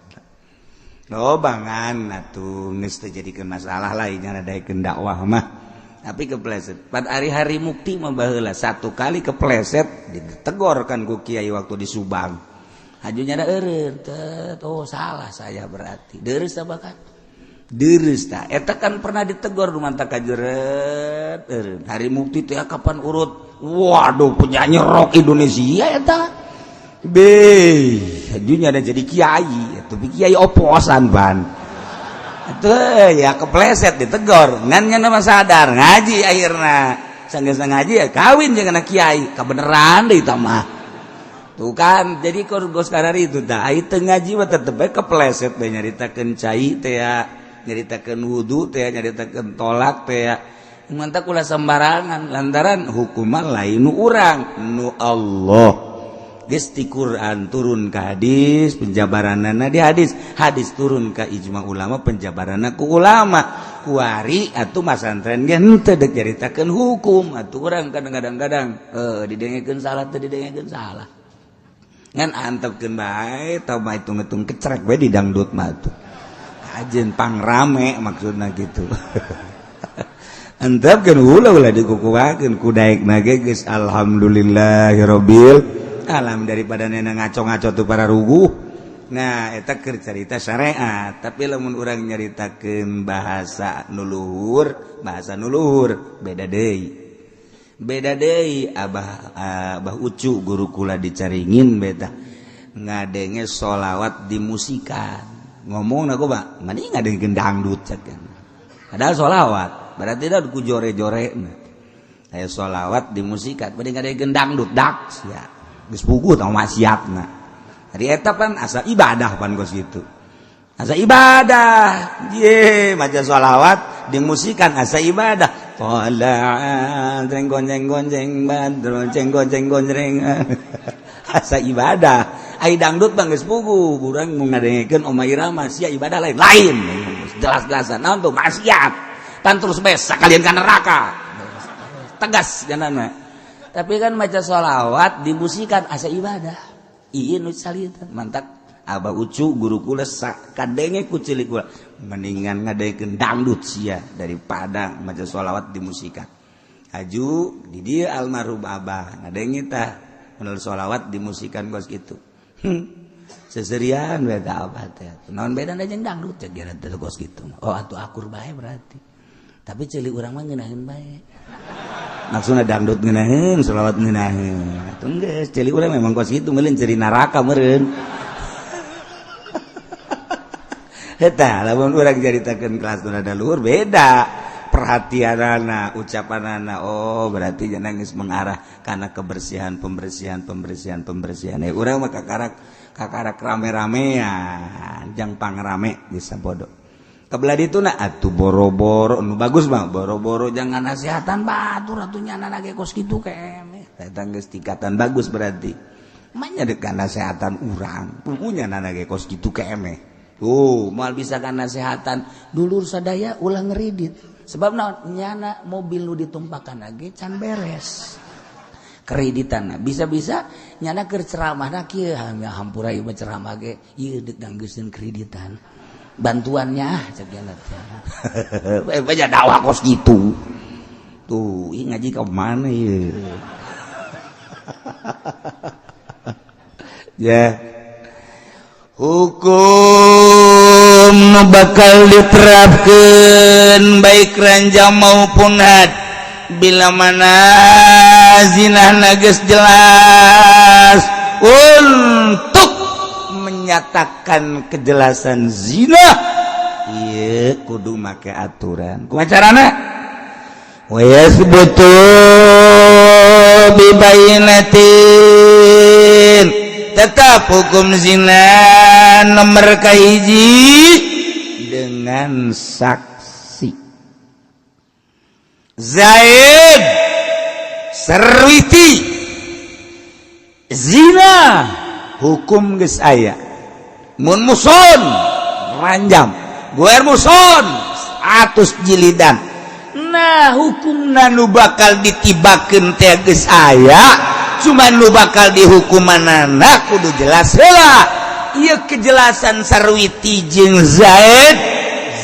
Speaker 1: Loba ngan atuh geus teu jadikeun masalah lain nya daekeun dakwah mah. Tapi kepleset. Pad hari-hari mukti mah baheula satu kali kepleset ditegor kan ku kiai waktu di Subang. Hajunya ada eureun, oh salah saya berarti. Deres tah bahkan. Deres tah. Eta kan pernah ditegor dumanta kajeret eureun. Hari mukti teh kapan urut? Waduh penyanyi rock Indonesia eta. Be, hajunya ada jadi kiai, tapi kiai oposan ban. Atuh ya kepleset ditegor. Ngan nya mah sadar ngaji akhirna. Sanggeus ngaji ya kawin jeung anak kiai, kabeneran deui tah mah. Tuh kan, jadi gos karari itu dah. Ai teu ngaji mah tetep bae kepleset bae nyaritakeun cai teh ya, nyaritakeun wudu teh, nyaritakeun tolak teh ya. Mantap ulah sembarangan lantaran hukuman lain nu urang, nu Allah. Geus ti Quran turun ka hadis, penjabaranana di hadis, hadis turun ka ijma ulama, penjabaranna ku ulama. Kuari atuh masantren ge henteu deuk nyaritakeun hukum, atuh urang kadang-kadang didengekeun salah teu didengekeun salah. Ngan antepkeun bae tau mah hitung-hitung kecerek bae di dangdut mah tuh. Kajeun pangrame maksudna gitu. Antepkeun ulah-ulah dikukuhakeun ku daekna ge geus alhamdulillahirabbil alam daripada nena ngaco-ngaco tuh para ruguh. Nah, eta keur carita syariat, tapi lamun urang nyaritakeun bahasa nu luhur, bahasa nu luhur beda deui. Beda deui abah abah ucu guru kula dicaringin beta ngadenge sholawat di musikan ngomong aku pak mending ngadengkeun dangdut cek padahal sholawat berarti dah ku jore-jore aya sholawat di musikan mending ngadengkeun dangdut dak sia geus puguh tah maksiatna ari eta pan asa ibadah pan kos kitu asa ibadah ye maca sholawat di musikan asa ibadah tola'an jeng gonjeng gonjeng badro jeng gonjeng gonjeng asa ibadah ai dangdut bang geus puguh urang mun ngadengekeun Oma Irama sia ibadah lain lain jelas-jelasan naon tuh maksiat tan terus bes sakalian ka neraka tegas janana tapi kan maca sholawat dimusikan asa ibadah ieu nu salita mantak abah ucu guru kula kadenge ku cilik kula mendingan ngadengekeun dangdut sia daripada maca sholawat dimusikan aju di dieu almarhum abah ngadenge tah menul sholawat dimusikan kos kitu seserian beda abah teh naon bedana jeung dangdut cek geura teh kos kitu oh atuh akur bae berarti tapi ceuli urang mah ngeunaheun bae maksudna dangdut ngeunaheun sholawat ngeunaheun atuh geus ceuli urang memang kos kitu meuleun ceri neraka meureun. Eta lamun urang caritakeun kelas nu rada luhur beda perhatianana ucapanana oh berarti jangan geus mengarah kana kebersihan pembersihan pembersihan pembersihan urang mah kakarak kakarak rame-ramean jang pangrame geus sabodo kebelah ditu na atuh boro-boro nu bagus mah boro-boro jangan nasihatan batur atuh nyana ge kos kitu kene eta geus tingkatan bagus berarti manya deuk nasihatan urang punya nana ge kos kitu kene. Tuh, moal bisa kan nasehatan dulur sadaya ulah ngeridit. Sebab naon nyana mobil nu ditumpakan lagi can beres. Kreditan bisa-bisa nyana keur ceramahna kieu hampura ieu mah ceramah ge ieu deuk nanggeuskeun kreditan. Bantuannya cek nyana teh. Banyak dakwah kos kitu. Tuh, ieu ngaji ka mana ieu? Ya. Hukum nu bakal diterapkan baik ranjang maupun had bila mana zina geus jelas untuk menyatakan kejelasan zina Ieu kudu make aturan. Kumaha carana? Wa yasbutu bi bayyinatin. Tetap hukum zina nomor kahiji dengan saksi. Zaid Sarwiti zina, hukum geus aya. Mun muson ranjam, goer muson 100 jilidan. Nah, hukumna nu bakal ditibakeun teh geus aya, cuman nu bakal dihukumanana kudu jelas heula. Ieu kejelasan Sarwiti jeung Zaid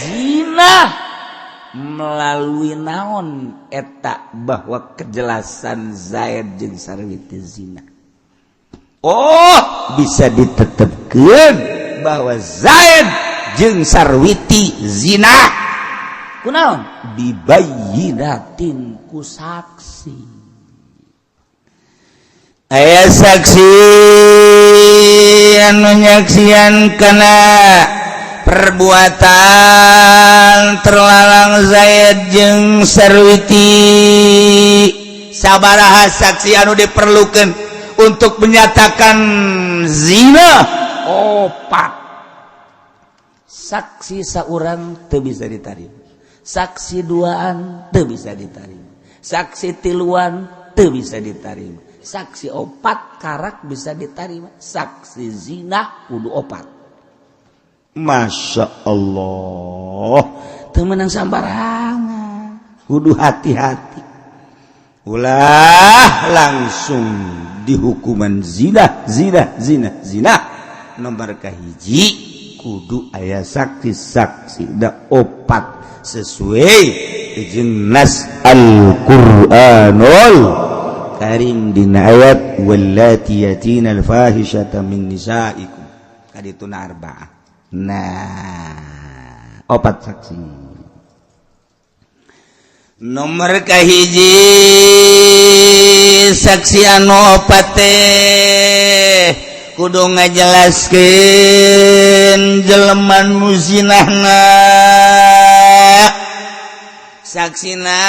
Speaker 1: zina melalui naon eta bahwa kejelasan Zaid jeung Sarwiti zina? Oh, bisa ditetapkan bahwa Zaid jeung Sarwiti zina kunaon? Bibayyinatin, ku saksi. Aya saksi anu nyaksian kana perbuatan terlalang Zaid jeung Sarwiti. Sabaraha saksi anu diperlukan untuk menyatakan zina? Opat saksi. Seorang teu bisa diterima, saksi duaan teu bisa diterima, saksi tiluan teu bisa diterima, saksi opat karak bisa diterima. Saksi zina kudu opat. Masya Allah, teu meunang sambarangan, kudu hati-hati, ulah langsung dihukuman zina, zina, zina, zina. Nomor kahiji kudu aya saksi-saksi da opat sesuai jeung nas Al-Qur'anul Karim dina ayat wallati yatina al-fahishata min nisaikum kadituna arba'ah. Nah, opat saksi. Nomor kahiji, saksi anu opat teh kudu ngajelaskeun jeleman muzinahna. Saksina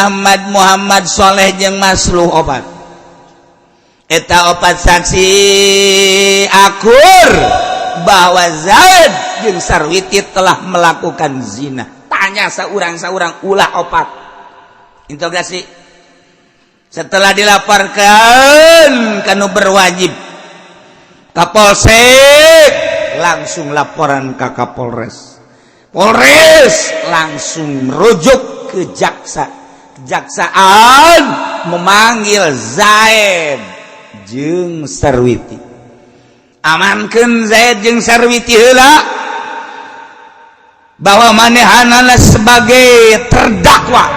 Speaker 1: Ahmad, Muhammad, Soleh jeung Masluh, opat. Eta opat saksi akur bahwa Zaid jeung Sarwiti telah melakukan zina. Tanya saurang-saurang, ulah opat interogasi. Setelah dilaporkan kanu berwajib, Kapolsek, langsung laporan ke Kapolres, Polres langsung merujuk ke jaksa, kejaksaan memanggil Zaid jeung Sarwiti. Amankeun Zaid jeung Sarwiti heula bahwa manehanana sebagai terdakwa,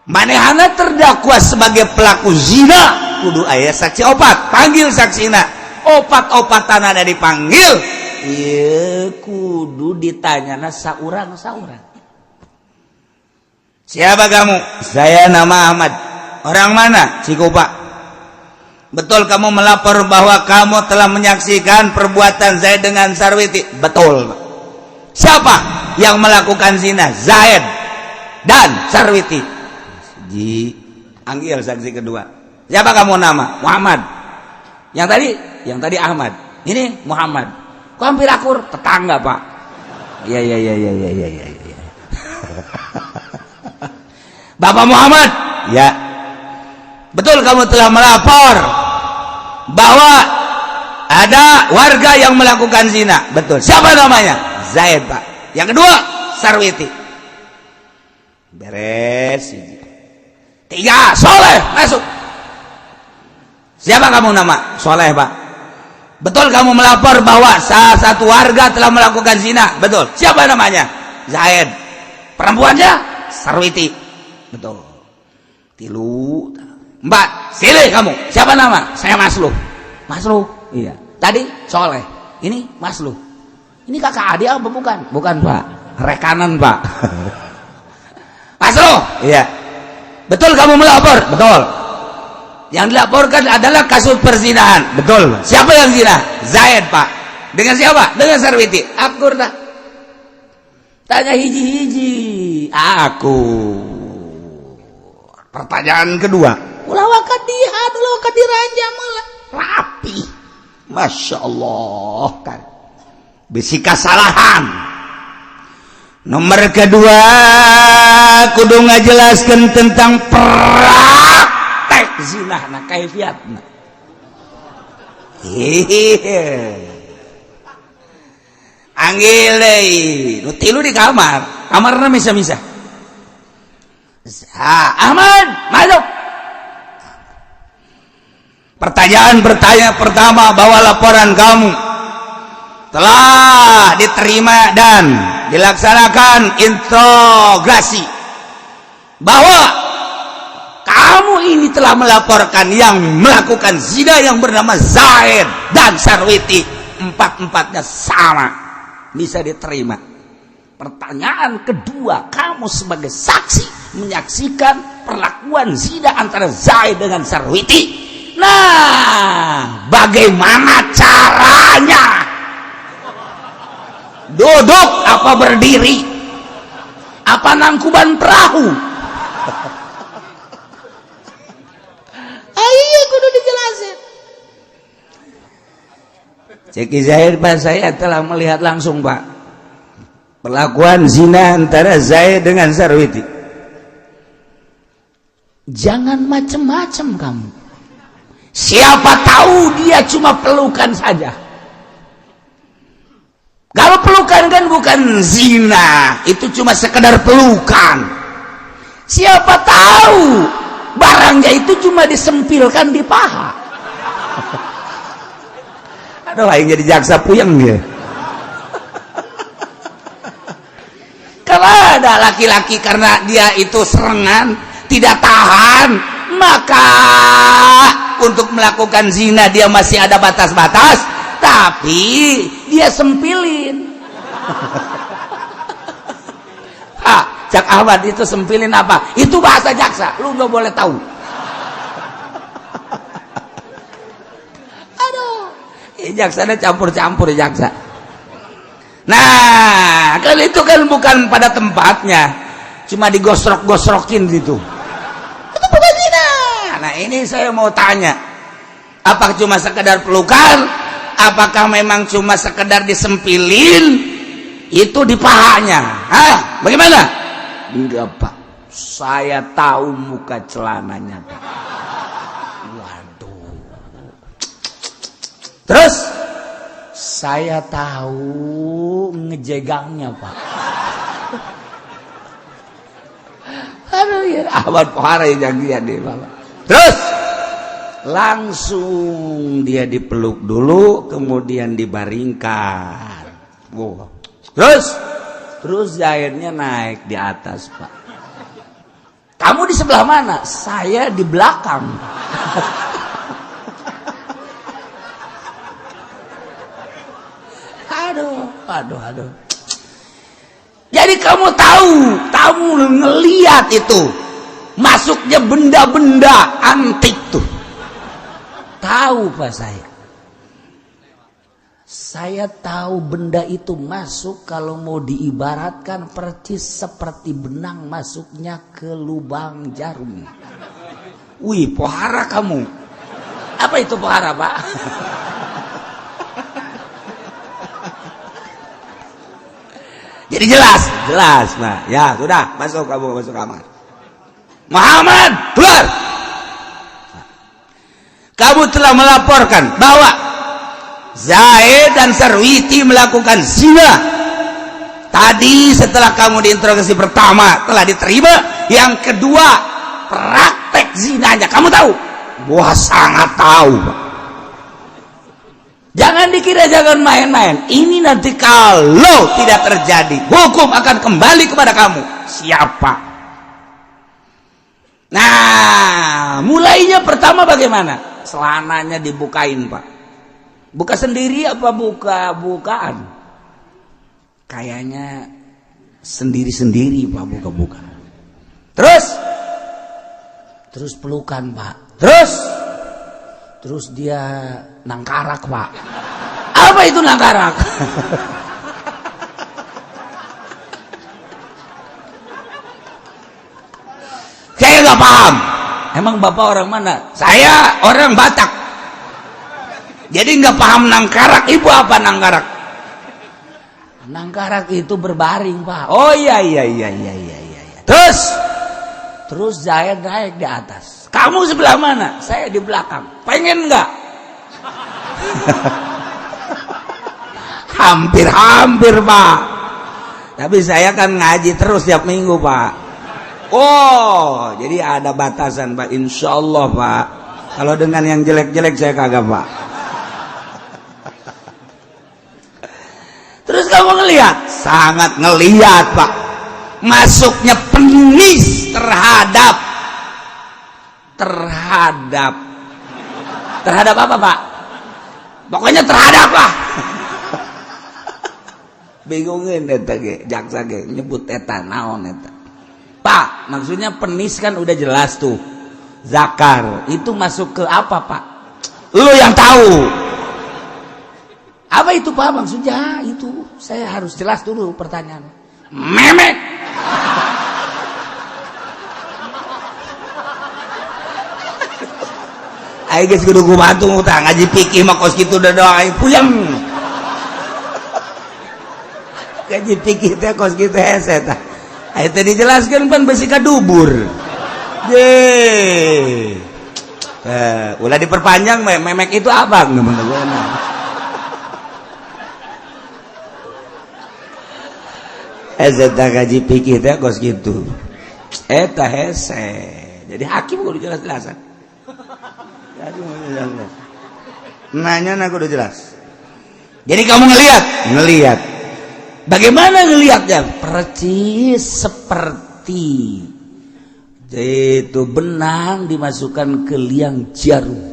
Speaker 1: manehana terdakwa sebagai pelaku zina. Kudu aya saksi opat. Panggil saksina opat-opatan, ada dipanggil. Ieu kudu ditanyana saurang-saurang. Siapa kamu? Saya nama Ahmad. Orang mana? Cikupa. Betul kamu melapor bahwa kamu telah menyaksikan perbuatan saya dengan Sarwiti? Betul. Siapa yang melakukan zina? Zaid dan Sarwiti. Ji, anggil saksi kedua. Siapa kamu nama? Muhammad. Yang tadi, yang tadi Ahmad. Ini Muhammad. Kok hampir akur? Tetangga, Pak. Iya. Bapak Muhammad, ya. Betul kamu telah melapor bahwa ada warga yang melakukan zina? Betul. Siapa namanya? Zaid, Pak. Yang kedua, Sarwiti. Beres. Tiga, Soleh, masuk. Siapa kamu nama? Soleh, Pak. Betul kamu melapor bahwa salah satu warga telah melakukan zina? Betul. Siapa namanya? Zaid. Perempuannya? Sarwiti. Betul. Tilu. Empat. Silih kamu. Siapa nama? Saya Masluh. Masluh. Iya. Tadi Soleh. Ini Masluh. Ini kakak adik apa bukan? Bukan, Pak. Rekanan, Pak. Masluh. Iya. Betul kamu melapor? Betul. Yang dilaporkan adalah kasus perzinahan. Betul. Siapa yang zina? Zaid, Pak. Dengan siapa? Dengan Sarwiti. Akur dah. Tanya hiji-hiji. Aku. Pertanyaan kedua. Ulah waka dihan, ulah waka diranjang malah. Rapi. Masya Allah kan. Bisi kasalahan. Nomor kedua kudu ngajelaskan tentang praktek zina na kaifiatna. Hehehe. Anggil deui, nu tilu di kamar. Kamarna misa-misa. Ahmad, masuk. Pertanyaan pertama, bahwa laporan kamu telah diterima dan dilaksanakan interogasi, bahwa kamu ini telah melaporkan yang melakukan zina yang bernama Zaid dan Sarwiti, empat-empatnya sama, bisa diterima. Pertanyaan kedua, kamu sebagai saksi menyaksikan perlakuan zina antara Zaid dengan Sarwiti. Nah, bagaimana caranya? Duduk apa berdiri? Apa nangkuban perahu? Ayo kudu dijelasin. Ceki Zaid, Pak, saya telah melihat langsung, Pak, perlakuan zina antara Zaid dengan Sarwiti. Jangan macem-macem kamu. Siapa tahu dia cuma pelukan saja. Kalau pelukan kan bukan zina, itu cuma sekedar pelukan. Siapa tahu barangnya itu cuma disempilkan di paha. Aduh, aing jadi jaksa puyeng dia. Kalau ada laki-laki karena dia itu serengan, tidak tahan, maka untuk melakukan zina dia masih ada batas-batas, tapi dia sempilin. Ah, Cak Ahmad itu sempilin apa? Itu bahasa jaksa, lu nggak boleh tahu. Aduh, jaksanya campur-campur jaksa. Nah, kalau itu kan bukan pada tempatnya, cuma digosrok-gosrokin gitu. Itu bukan zina. Nah, ini saya mau tanya, apa cuma sekedar pelukan? Apakah memang cuma sekedar disempilin itu di pahanya? Hah? Bagaimana? Enggak, Pak. Saya tahu muka celananya, Pak. Waduh. Terus saya tahu ngejegangnya, Pak. Aduh, ya Ahmad pohara yang janjian deh, Pak. Terus langsung dia dipeluk dulu, kemudian dibaringkan. Wow. Terus akhirnya naik di atas, Pak. Kamu di sebelah mana? Saya di belakang. Aduh, aduh, aduh. Jadi kamu tahu, kamu ngeliat itu masuknya benda-benda antik tuh. Tahu, Pak, saya. Saya tahu benda itu masuk kalau mau diibaratkan persis seperti benang masuknya ke lubang jarum. Wih, pohara kamu. Apa itu pohara, Pak? Jadi jelas, jelas. Nah, ya sudah, masuk kamu, masuk kamar. Muhammad, keluar. Kamu telah melaporkan bahwa Zaid dan Sarwiti melakukan zina. Tadi setelah kamu diinterogasi pertama telah diterima, yang kedua praktek zinanya kamu tahu? Wah, sangat tahu, Pak. Jangan dikira, jangan main-main. Ini nanti kalau tidak terjadi, hukum akan kembali kepada kamu. Siapa? Nah, mulainya pertama bagaimana? Celananya dibukain, Pak. Buka sendiri apa buka-bukaan? Kayaknya sendiri-sendiri, Pak, buka-buka. Terus pelukan, Pak. Terus dia nangkarak, Pak. Apa Apa itu nangkarak? Saya nggak paham. Emang bapak orang mana? Saya orang Batak. Jadi nggak paham nangkarak. Ibu apa nangkarak? Nangkarak itu berbaring, Pak. Oh iya iya iya iya iya iya. Terus Zaid naik di atas. Kamu sebelah mana? Saya di belakang. Pengen nggak? Hampir-hampir, Pak. Tapi saya kan ngaji terus tiap minggu, Pak. Oh, jadi ada batasan, Pak. Insya Allah, Pak. Kalau dengan yang jelek-jelek saya kagak, Pak. Terus kamu ngelihat? Sangat ngelihat, Pak. Masuknya penis terhadap apa, Pak? Pokoknya terhadap lah. Bingungin eta ge, jaksa ge nyebut eta naon eta. Pak, maksudnya penis kan udah jelas tuh. Zakar itu masuk ke apa, Pak? Lu yang tahu. Apa itu, Pak? Maksudnya itu saya harus jelas dulu pertanyaan. Memek. Ayo geus kudu kumaha tah ngaji fikih mah kos kitu da doang aing puyeng. Ngaji fikih teh kos kitu hese tah. Ayo teh dijelaskeun pan besi ka dubur. Ye. Ulah diperpanjang memek itu apa? Hese tah ngaji fikih teh kos kitu. Eta hese. Jadi hakim kudu jelas-jelasan. Nanya aku udah jelas. Jadi kamu ngelihat, ngelihat. Bagaimana ngelihatnya? Percis seperti itu benang dimasukkan ke liang jarum.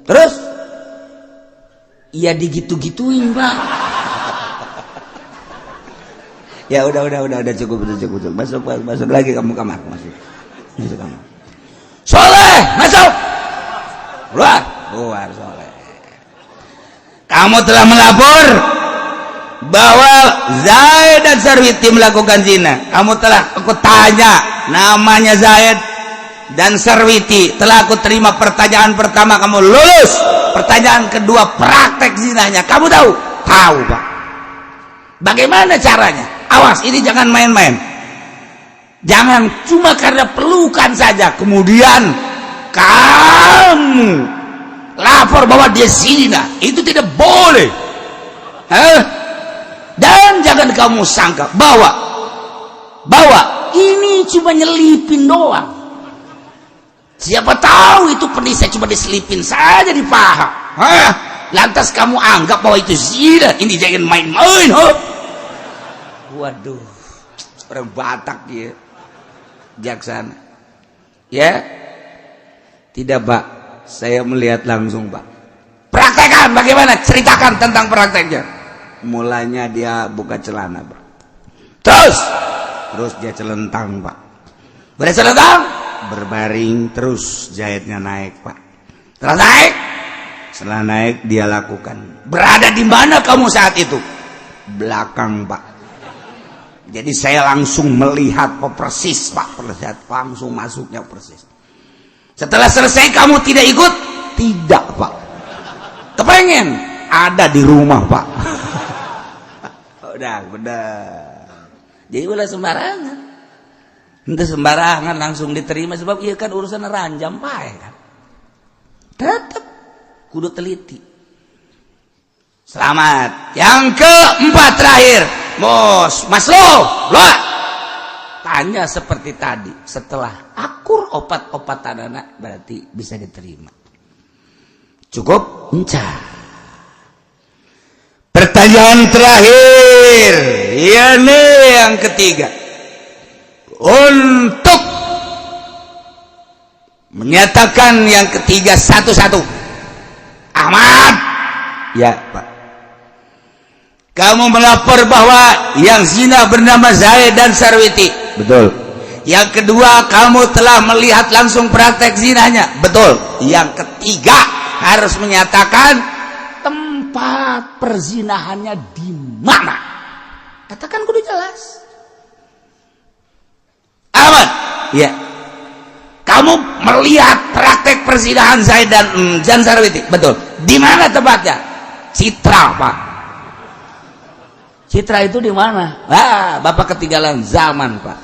Speaker 1: Terus, ya digitu-gituin, Pak. Ya udah cukup, cukup. Masuk lagi kamu kamar, masuk kamar. Soleh, masuk. Keluar soleh. Kamu telah melapor bahwa Zaid dan Sarwiti melakukan zina. Kamu telah aku tanya namanya Zaid dan Sarwiti. Telah aku terima pertanyaan pertama, kamu lulus. Pertanyaan kedua, praktek zinanya. Kamu tahu? Tahu, Pak. Bagaimana caranya? Awas, ini jangan main-main. Jangan cuma karena pelukan saja kemudian kamu lapor bahwa dia zina. Itu tidak boleh. Hah? Dan jangan kamu sangka bahwa ini cuma nyelipin doang. Siapa tahu itu penisnya cuma diselipin saja di paha. Hah? Lantas kamu anggap bahwa itu zina. Ini jangan main-main. Huh? Waduh, orang Batak ya, jaksana. Ya, tidak, Pak. Saya melihat langsung, Pak. Praktekan bagaimana? Ceritakan tentang prakteknya. Mulanya dia buka celana, Pak. Terus dia celentang, Pak. Bercelentang, berbaring, terus jahitnya naik, Pak. Setelah naik, setelah naik dia lakukan. Berada di mana kamu saat itu? Belakang, Pak. Jadi saya langsung melihat persis, Pak, persis, langsung masuknya persis. Setelah selesai kamu tidak ikut? Tidak, Pak. Kepengen? Ada di rumah, Pak. Udah, bener. Jadi ulah sembarangan. Itu sembarangan langsung diterima sebab iya kan urusan ranjam, Pak, ya kan. Tetap kudu teliti. Selamat. Yang keempat terakhir, Bos, Mas Lo, lo. Tanya seperti tadi, setelah akur opat-opatan anak berarti bisa diterima. Cukup? Enca. Pertanyaan terakhir, ya nih yang ketiga. Untuk menyatakan yang ketiga satu-satu. Ahmad. Ya, Pak. Kamu melapor bahwa yang zina bernama Zaid dan Sarwiti. Betul. Yang kedua, kamu telah melihat langsung praktek zinanya. Betul. Yang ketiga, harus menyatakan tempat Tempat perzinahannya di mana? Katakan, kudu jelas. Ahmad ya, kamu melihat praktek perzinahan Zaid dan Jan Sarwiti, betul? Di mana tempatnya? Citra, Pak. Citra itu di mana? Ah, Bapak ketinggalan zaman, Pak,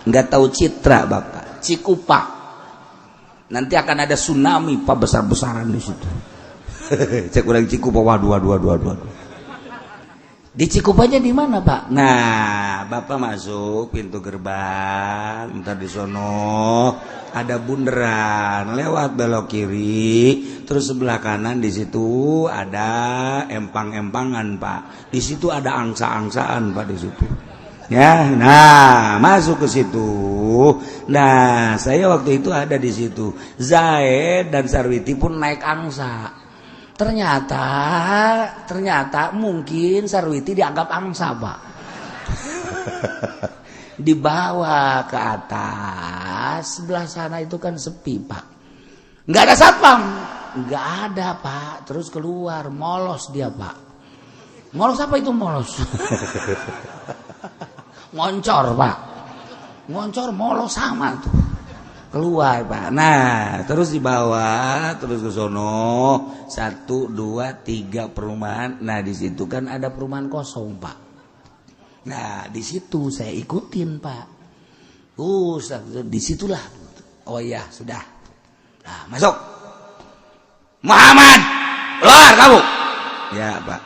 Speaker 1: nggak tahu Citra Bapak. Cikupa. Nanti akan ada tsunami, Pak, besar-besaran di situ. Cek urang Cikupa, waduh waduh waduh waduh. Di Cikupanya di mana, Pak? Nah, Bapak masuk pintu gerbang, ntar di sono ada bundaran, lewat belok kiri, terus sebelah kanan di situ ada empang-empangan, Pak. Di situ ada angsa-angsaan, Pak, di situ. Ya, nah, masuk ke situ. Nah, saya waktu itu ada di situ. Zaid dan Sarwiti pun naik angsa. Ternyata ternyata mungkin Sarwiti dianggap angsa, Pak. Dibawa ke atas, sebelah sana itu kan sepi, Pak, nggak ada satpam, nggak ada, Pak. Terus keluar, molos dia, Pak. Molos apa itu molos? Ngoncor, Pak, ngoncor, molos sama tuh. Keluar, Pak. Nah, terus dibawa terus ke sono, satu, dua, tiga perumahan. Nah, di situ kan ada perumahan kosong, Pak. Nah, di situ saya ikutin, Pak. Disitulah. Oh iya, sudah. Nah, masuk Muhammad, keluar kamu. Ya, Pak.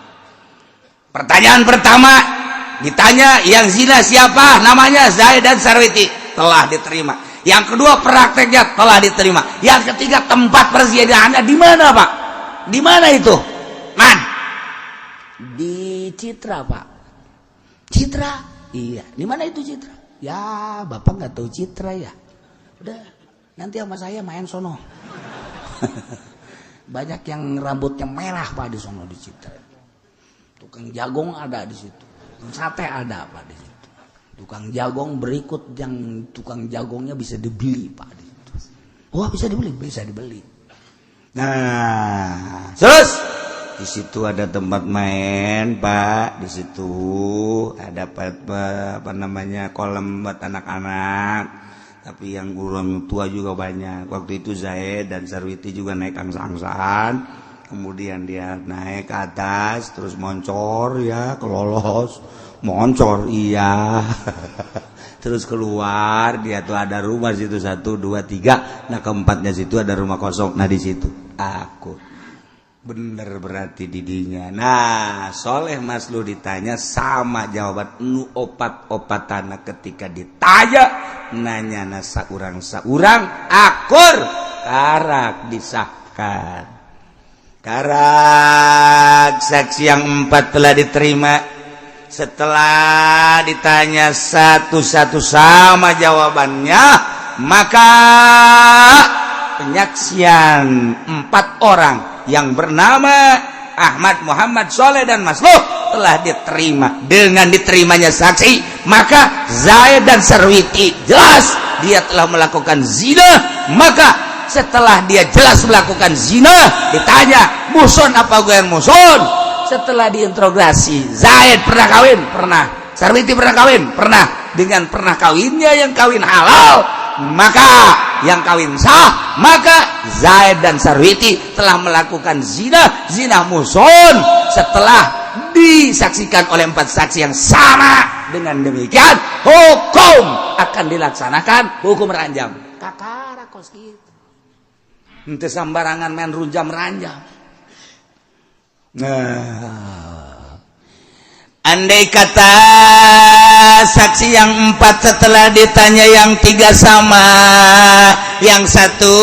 Speaker 1: Pertanyaan pertama ditanya, yang zina siapa namanya? Zaid dan Sarwiti, telah diterima. Yang kedua, prakteknya telah diterima. Yang ketiga, tempat perzinahannya di mana, Pak? Di mana itu, Man? Di Citra, Pak. Citra? Iya. Di mana itu Citra? Ya, Bapak nggak tahu Citra ya. Udah, nanti sama saya main sono. Banyak yang rambutnya merah, Pak, di sono, di Citra. Tukang jagong ada di situ. Tukang sate ada, Pak, di situ. Tukang jagong berikut yang tukang jagongnya bisa dibeli, Pak, di situ. Wah, bisa dibeli, bisa dibeli. Nah, terus di situ ada tempat main, Pak. Di situ ada apa namanya, kolam buat anak-anak. Tapi yang orang tua juga banyak. Waktu itu Zaid dan Sarwiti juga naik angsa-angsaan. Kemudian dia naik ke atas, terus moncor ya, kelolos, moncor, iya, terus keluar dia tuh ada rumah situ, satu, dua, tiga. Nah, keempatnya situ ada rumah kosong. Nah, di situ aku bener berarti didinya. Nah, Soleh Maslu ditanya sama jawaban nu opat opatana. Ketika ditanya, nanya na saurang saurang akur, karak disahkan, karak saksi yang empat telah diterima. Setelah ditanya satu-satu sama jawabannya, maka penyaksian empat orang yang bernama Ahmad, Muhammad, Soleh, dan Masluh telah diterima. Dengan diterimanya saksi, maka Zaid dan Sarwiti jelas dia telah melakukan zina. Maka setelah dia jelas melakukan zina, ditanya muhson apa ghoir muhson. Setelah diinterogasi, Zaid pernah kawin? Pernah. Sarwiti pernah kawin? Pernah. Dengan pernah kawinnya yang kawin halal, maka yang kawin sah, maka Zaid dan Sarwiti telah melakukan zina, zina muhson, setelah disaksikan oleh empat saksi yang sama. Dengan demikian hukum akan dilaksanakan hukum ranjam. Kakara kos gitu. Henteu sambarangan main runjam ranjam. Nah, andai kata saksi yang empat setelah ditanya yang tiga sama, yang satu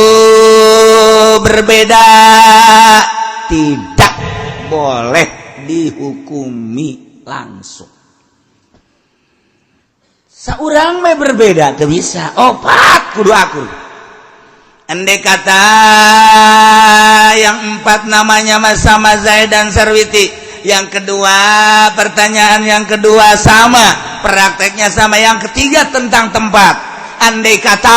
Speaker 1: berbeda, tidak boleh dihukumi langsung. Seorang mah berbeda, tuh bisa. Opat kudu akur. Andai kata yang empat namanya sama Zaid dan Sarwiti, yang kedua, pertanyaan yang kedua sama, prakteknya sama, yang ketiga tentang tempat. Andai kata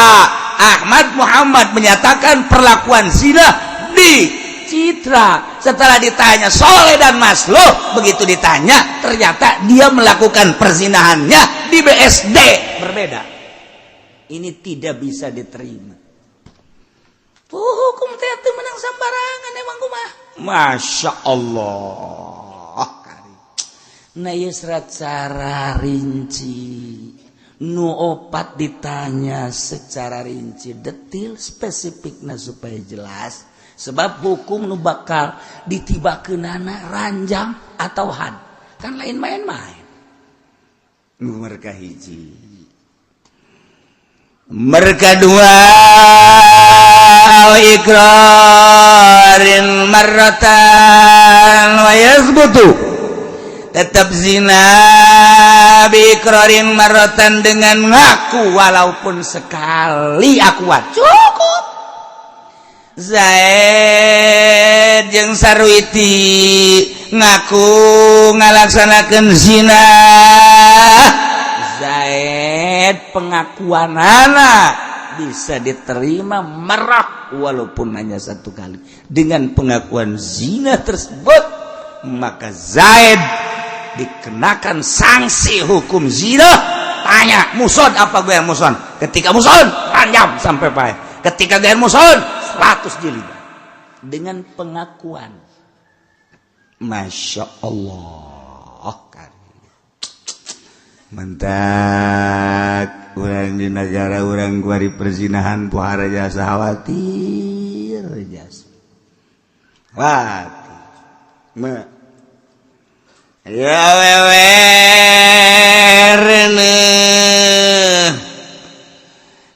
Speaker 1: Ahmad Muhammad menyatakan perlakuan zina di Citra. Setelah ditanya Soleh dan Masloh, begitu ditanya ternyata dia melakukan perzinahannya di BSD, berbeda. Ini tidak bisa diterima. Tuh, hukum teh menang sembarangan emang kumaha. Masya Allah. Nah, ieu secara rinci nu opat ditanya secara rinci, detil, spesifiknya supaya jelas, sebab hukum nu bakal ditibakeunana ranjam atau had kan lain main-main. Mereka hiji, mereka dua, ikrarin marratan wa yazbutu, tetap zina biikrarin marratan, dengan ngaku walaupun sekali akuan cukup. Zaid jeung Sarwiti ngaku ngalaksanakan zina. Zaid pengakuan anak bisa diterima marah walaupun hanya satu kali. Dengan pengakuan zina tersebut, maka Zaid dikenakan sanksi hukum zina. Tanya muson apa gue yang muson. Ketika muson, ranjam sampai paeh. Ketika gue muson, 100 jilid dengan pengakuan. Masya Allah, mantap. Urang di negara urang kuari perzinahan pohara jasa khawatir, jasa khawatir. Me ya wewe reuneuh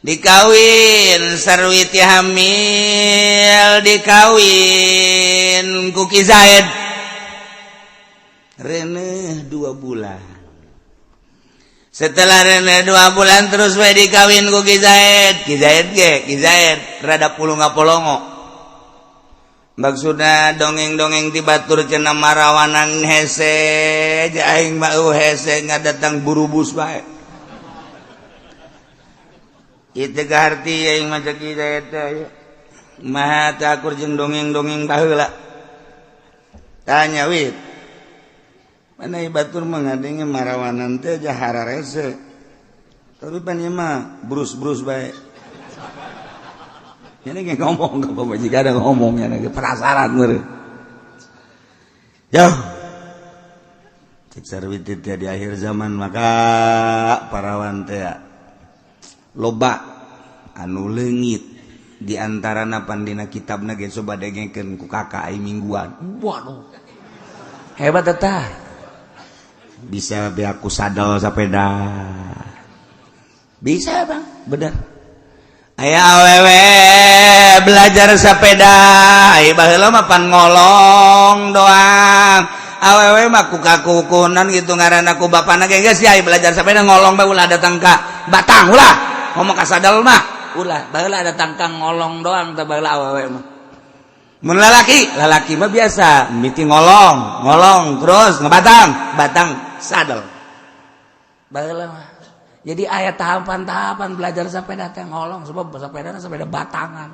Speaker 1: dikawin Sarwiti, hamil, dikawin ku Ki Zaid, reuneuh 2 bulan. Setelah reuneuh 2 bulan, terus we dikawin ku Ki Zaid. Ki Zaid ge, Ki Zaid rada pulunga polongo, maksudna dongeng-dongeng ti batur cenah marawanan hese. Aing mah hese ngadatang burubus bae itu kaharti aing mah. Cek Ki Zaid teh mah teu akur jeung dongeng-dongeng baheula. Tanya wit mana batur mah ngadenge marawanan teh jahara rese, tapi pan ieu mah brus-brus bae. Ini kayak ngomong ke pemajikan, ada ngomongnya lagi penasaran meureun. Jauh. Cek Sarwiti teh di akhir zaman maka parawan teh loba anu leungit, di antarana pandina kitabna ge coba dengekeun ku kakak ai mingguan. Waduh. Hebat eta. Bisa beaku sadel sepeda. Bisa, Bang, bener. Aya awewe belajar sepeda. Ai baheula mah pan ngolong doang. Awewe mah ku kakukunan gitu ngaranna ku bapana ge, geus ya belajar sepeda ngolong bae, ulah datang ka batang, ulah ngomong ka sadel mah ulah. Baheula datang ka ngolong doang teh baheula awewe mah. Mun lalaki, lalaki mah biasa miti ngolong, ngolong terus ngebatang, batang sadel. Baheula mah jadi aya tahapan-tahapan belajar sepeda teh ngolong, sebab sepeda sepeda batangan,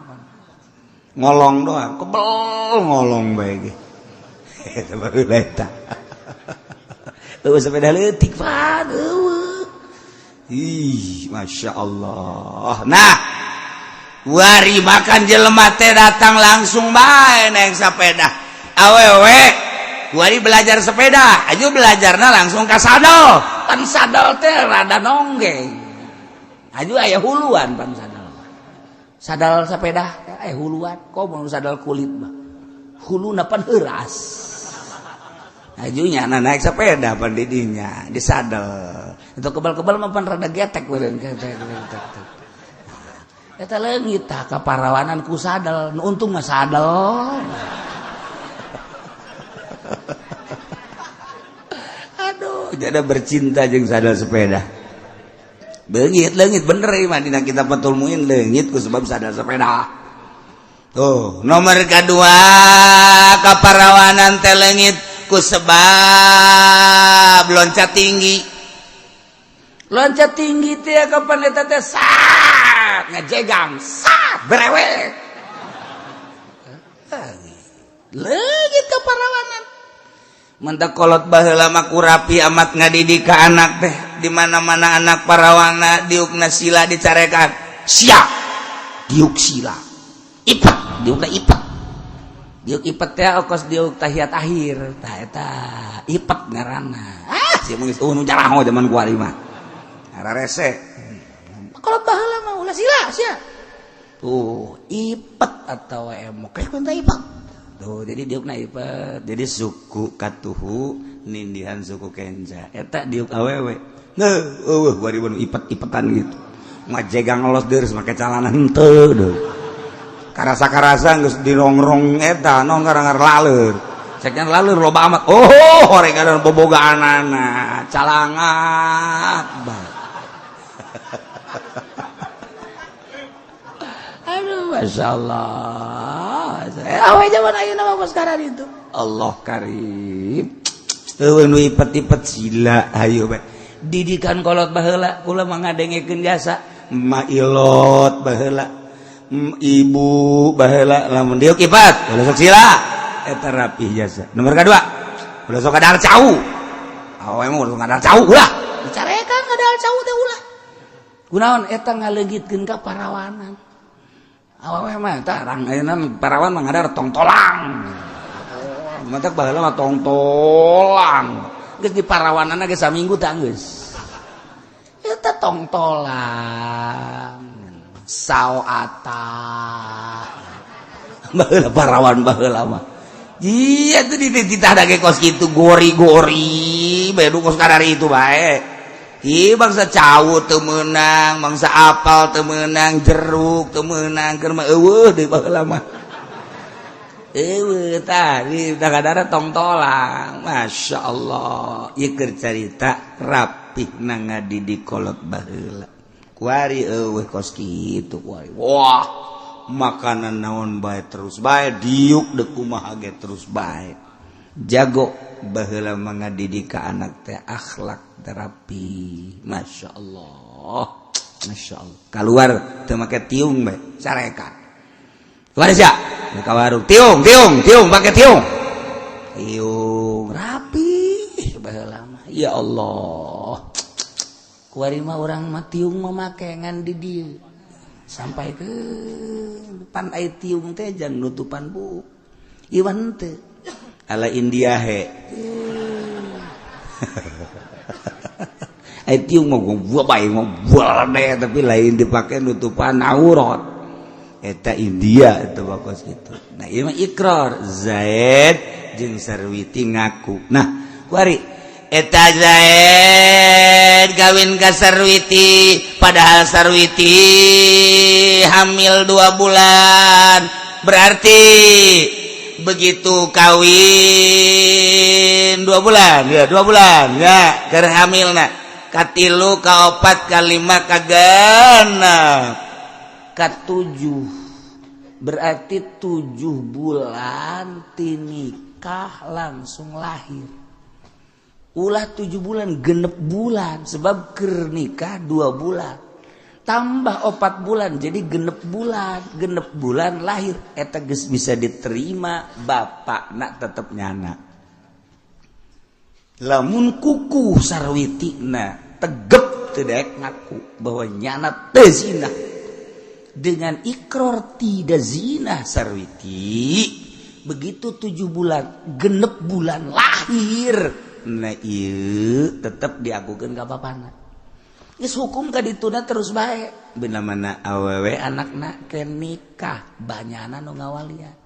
Speaker 1: ngolong doang, kebel ngolong bae ge. Eta baheula eta eueuh sepeda leutik pan eueuh. Ih, Masya Allah. Nah, wari makan jelema teh datang langsung bae naik sepeda. Awewe wari belajar sepeda aja, belajarna langsung ka sadel. Pan sadel teh rada nonggeng, aju aya huluan. Pan sadel, sadal sepeda aya huluan. Kok mau sadal kulit mah huluna pan heuras. Ajunya nah naik sepeda pan didinya di sadel itu kebal-kebal mah pan rada getek meureun. Eta leungit tah kaparawanan ku sadel. Nu untung mah sadel. Aduh, jadi bercinta jeung sadel sepeda. Leungit, leungit bener ieu mah dina kitab Fathul Muin, leungit ku sebab sadel sepeda. Tuh, nomor kedua, kaparawanan teh leungit ku sebab loncat tinggi. Loncat tinggi teh kapan eta teh sat ngajegang, sat brewek. Leungit kaparawanan. Mantak kolot baheula mah kurapi amat ngadidik ka anak teh. Di mana-mana anak parawana diukna sila dicarekan. Sia diuk sila. Ipet diukna ipet. Diuk ipet teh kos diuk tahiyat akhir. Tah eta ipet ngaranna. Ah, sia mah geus nu jaraho zaman kuari mah. Rese. Kolot baheula mah ulah sila sia. Tuh, ipet atau emok kayak minta ipet. Tuh, jadi diukna ipet. Jadi suku katuhu nindihan suku kenca. Eta diuk awewe. Nah, eueuh kuari mah ipet-ipetan gitu. Ngajegang los deures make calana henteu deuh. Karasa-karasa geus dirongrong eta nong ngarangar laleur. Ceknya laleur loba amat. Oh, horeng ada bobogaanana, calangat bae. Aduh, Masya Allah. Awe zaman ayeuna mah kos sekarang itu. Allah karim. Eueuh nu ipet-ipet sila hayu bae. Didikan kolot baheula kula mah ngadengekeun jasa. Ma ilot baheula. Ibu baheula lamun diuk ipet, ulah sok sila. Eta rapih jasa. Nomor kadua, ulah sok kadahar cau. Awe mah ulah sok kadahar cau ulah. Dicarekan kadahar cau teh ulah. Kunaon eta ngaleungitkeun ka parawanan. Awewe mah tarang ayeuna parawan mah ngadar tongtolang. Mantak baheula mah tongtolang. Geus di parawanana geus saminggu tah geus. Eta tongtolang. Saoata. Baheula parawan baheula mah. Iya tuh di titah dage kos kitu gori-gori bae du kos karari itu bae. Ih bangsa cau teu meunang, bangsa apal teu meunang, jeruk teu meunang, keur mah eueuh deui baheula mah. Eueuh tah di kadara tongtolang. Masya Allah. Ieu keur carita rapih na ngadidik kolot baheula. Kuari eueuh kos kitu kuari. Wah, makanan naon bae terus bae diuk deuk kumaha ge terus bae. Jago baheula mah ngadidik ka anak teh akhlak terapi. Masya Allah, Masya Allah. Keluar teu make tiung bae, sarekan. Keluar sia, ka warung tiung, tiung, tiung, pake tiung. Tiung rapi baheula mah. Ya Allah. Kuari mah urang mah tiung mah make ngan di dieu. Sampai ke pan ai tiung teh jang nutupan bu. Iwan teu. Ala India he. Ai tiung mah gua bae mah deh tapi lain dipake nutupan aurat. Eta India eta bakos kitu. Nah ieu mah ikrar Zaid jeung Sarwiti ngaku. Nah kuari eta Zaid kawin ka Sarwiti padahal Sarwiti hamil 2 bulan. Berarti begitu kawin 2 bulan ya, 2 bulan ya keur hamilna katilu kaopat kalima kagenep katujuh, berarti 7 bulan tinikah langsung lahir. Ulah 7 bulan genep bulan sebab keur nikah 2 bulan tambah 4 bulan jadi genep bulan lahir eta geus bisa diterima bapak nak tetep nyana. Lamun kuku Sarwitina tegep teu daek ngaku bahwa nyana teu zina dengan ikrar tidak zina Sarwiti, begitu 7 bulan genep bulan lahir nah ieu tetep diakukeun ka bapana. Geus hukum ka dituna terus bae. Beuna mana awewe anakna ke nikah banyana nu ngawalian.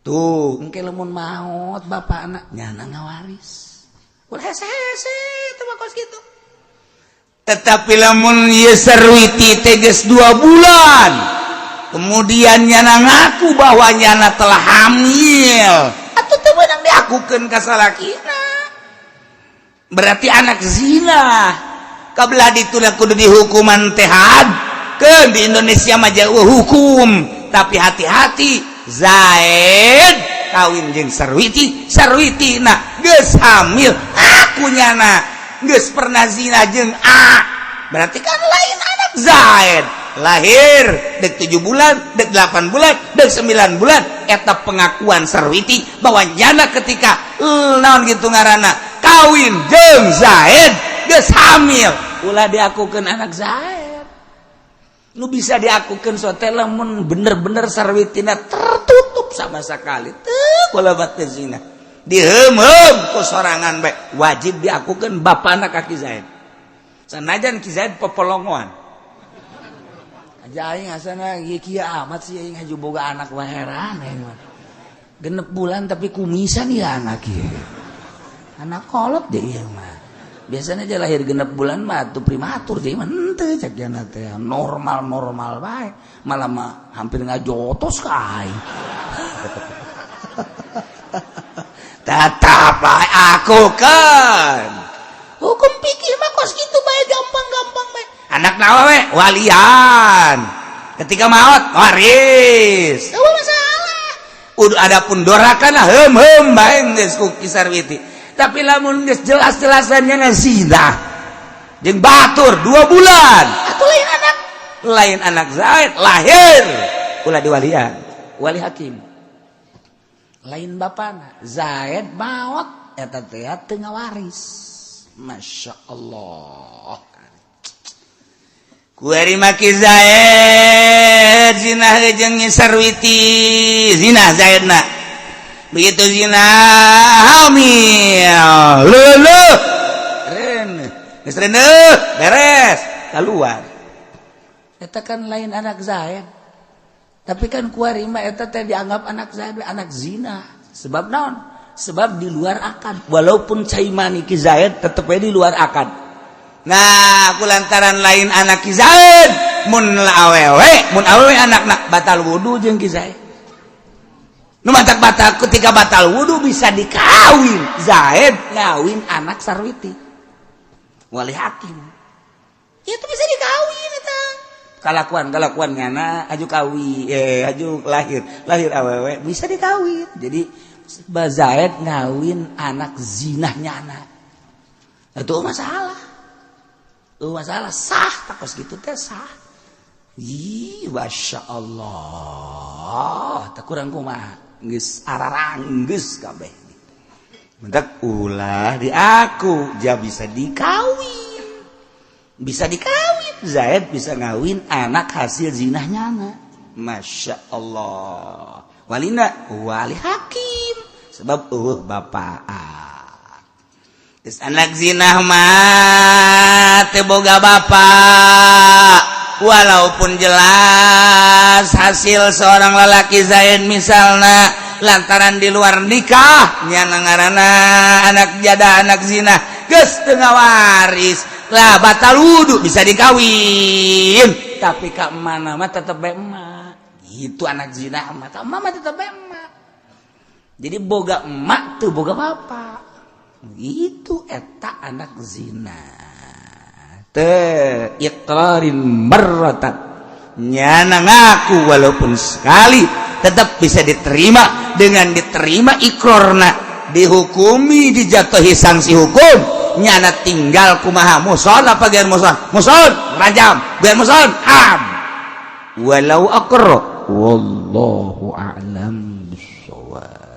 Speaker 1: Tuh, engke lamun maot bapana nyana ngawaris. Ulah hese-hese teu mah kos kitu. Tetapi lamun ieu Sarwiti teh geus 2 bulan, kemudian nyana ngaku bahwa nyana telah hamil, atuh teu meunang diakukeun ka salakina. Berarti anak zina. Kabelah dituna kudu dihukuman teh had. Keun di Indonesia mah jauh hukum, tapi hati-hati Zaid kawin jeung Sarwiti, Sarwiti nah geus hamil, aku nyana geus pernah zina jeung A. Berarti kan lain anak Zaid. Lahir dek 7 bulan, dek 8 bulan, dek 9 bulan, eta pengakuan Sarwiti bahwa nyana ketika naon gitu ngaranna kawin jeung Zaid geus hamil, ulah diakukeun anak Zaid. Nu bisa diakukeun sote lamun bener-bener Sarwitina tertutup sama sekali teu kulabat zina, diheum-heum ku sorangan bae, wajib diakukeun bapana ka Ki Zaid, sanajan Ki Zaid popolongoan.
Speaker 2: Aja aing asana ieu kieu amat sih, aing haju boga anak mah heran aing mah. 6 bulan tapi kumisan ya anak ieu. Anak kolot deh ieu mah. Biasanya aja lahir 6 bulan mah tuh prematur, jadi mah henteu cek jana teh normal-normal bae. Malah mah hampir ngajotos ka aing.
Speaker 1: Tetap bae aku kan.
Speaker 2: Hukum pikir mah kos kitu bae, gampang-gampang bae.
Speaker 1: Anak nawa we walian, ketika maut waris.
Speaker 2: Eueuh masalah.
Speaker 1: Udah, adapun dorakan lah hem hem bae geus ku Ki Sarwiti. Tapi lamun geus jelas-jelasannya zina jeung batur 2 bulan
Speaker 2: Atuh lain anak.
Speaker 1: Lain anak Zaid, lahir ulah diwalian, wali hakim.
Speaker 2: Lain bapana. Zaid maot eta teh teu ngawaris. Masya Allah.
Speaker 1: Kuari maki Zaid zina jeung Sarwiti, zina Zaidna. Begitu zina, hamil, leuleuk ren geus reuneuh, beres keluar.
Speaker 2: Eta kan lain anak Zaid. Tapi kan kuari mah eta teh dianggap anak Zaid, anak zina. Sebab naon? Sebab di luar akad.
Speaker 1: Walaupun cai mani Ki Zaid tetep we di luar akad. Nah, ku lantaran lain anak Ki Zaid, mun awewe, mun awewe anakna batal wudu jeung Ki Zaid. Nu matak batal, ketika batal wudu bisa dikawin. Zaid ngawin anak Sarwiti, wali hakim.
Speaker 2: Itu bisa dikawin eta.
Speaker 1: Kalakuan kalakuan ngana aju kawi, eh, aju lahir lahir awewe bisa dikawin. Jadi Zaid ngawin anak zinahnya anak itu masalah.
Speaker 2: Itu masalah sah, takos gitu teh sah. Ih, Masya Allah, tak kurang kumaha geus araranggeus kabeh.
Speaker 1: Mentak ulah di aku ja bisa dikawin, bisa dikawin. Zaid bisa ngawin anak hasil zinahnya anak. Masya Allah, walina wali hakim sebab bapak. Terus anak zinah mah teu boga bapak, walaupun jelas hasil seorang lelaki Zaid misalnya, lantaran di luar nikah nyana ngaranna anak jada, anak zina, geus teu waris lah. Batal wudu bisa dikawin,
Speaker 2: tapi ka mana mah tetep bae emak itu anak zina mah, ka emak mah tetep bae emak. Jadi boga emak tuh boga bapak itu eta anak zina.
Speaker 1: Teh iqrarin marratan, nyana ngaku walaupun sekali tetap bisa diterima. Dengan diterima ikrorna, dihukumi, dijatuhi sanksi hukum, nyana tinggal kumaha, muhson apa gair muhson. Muhson rajam, gair muhson am walau aqra. Wallahu a'lam bissawab.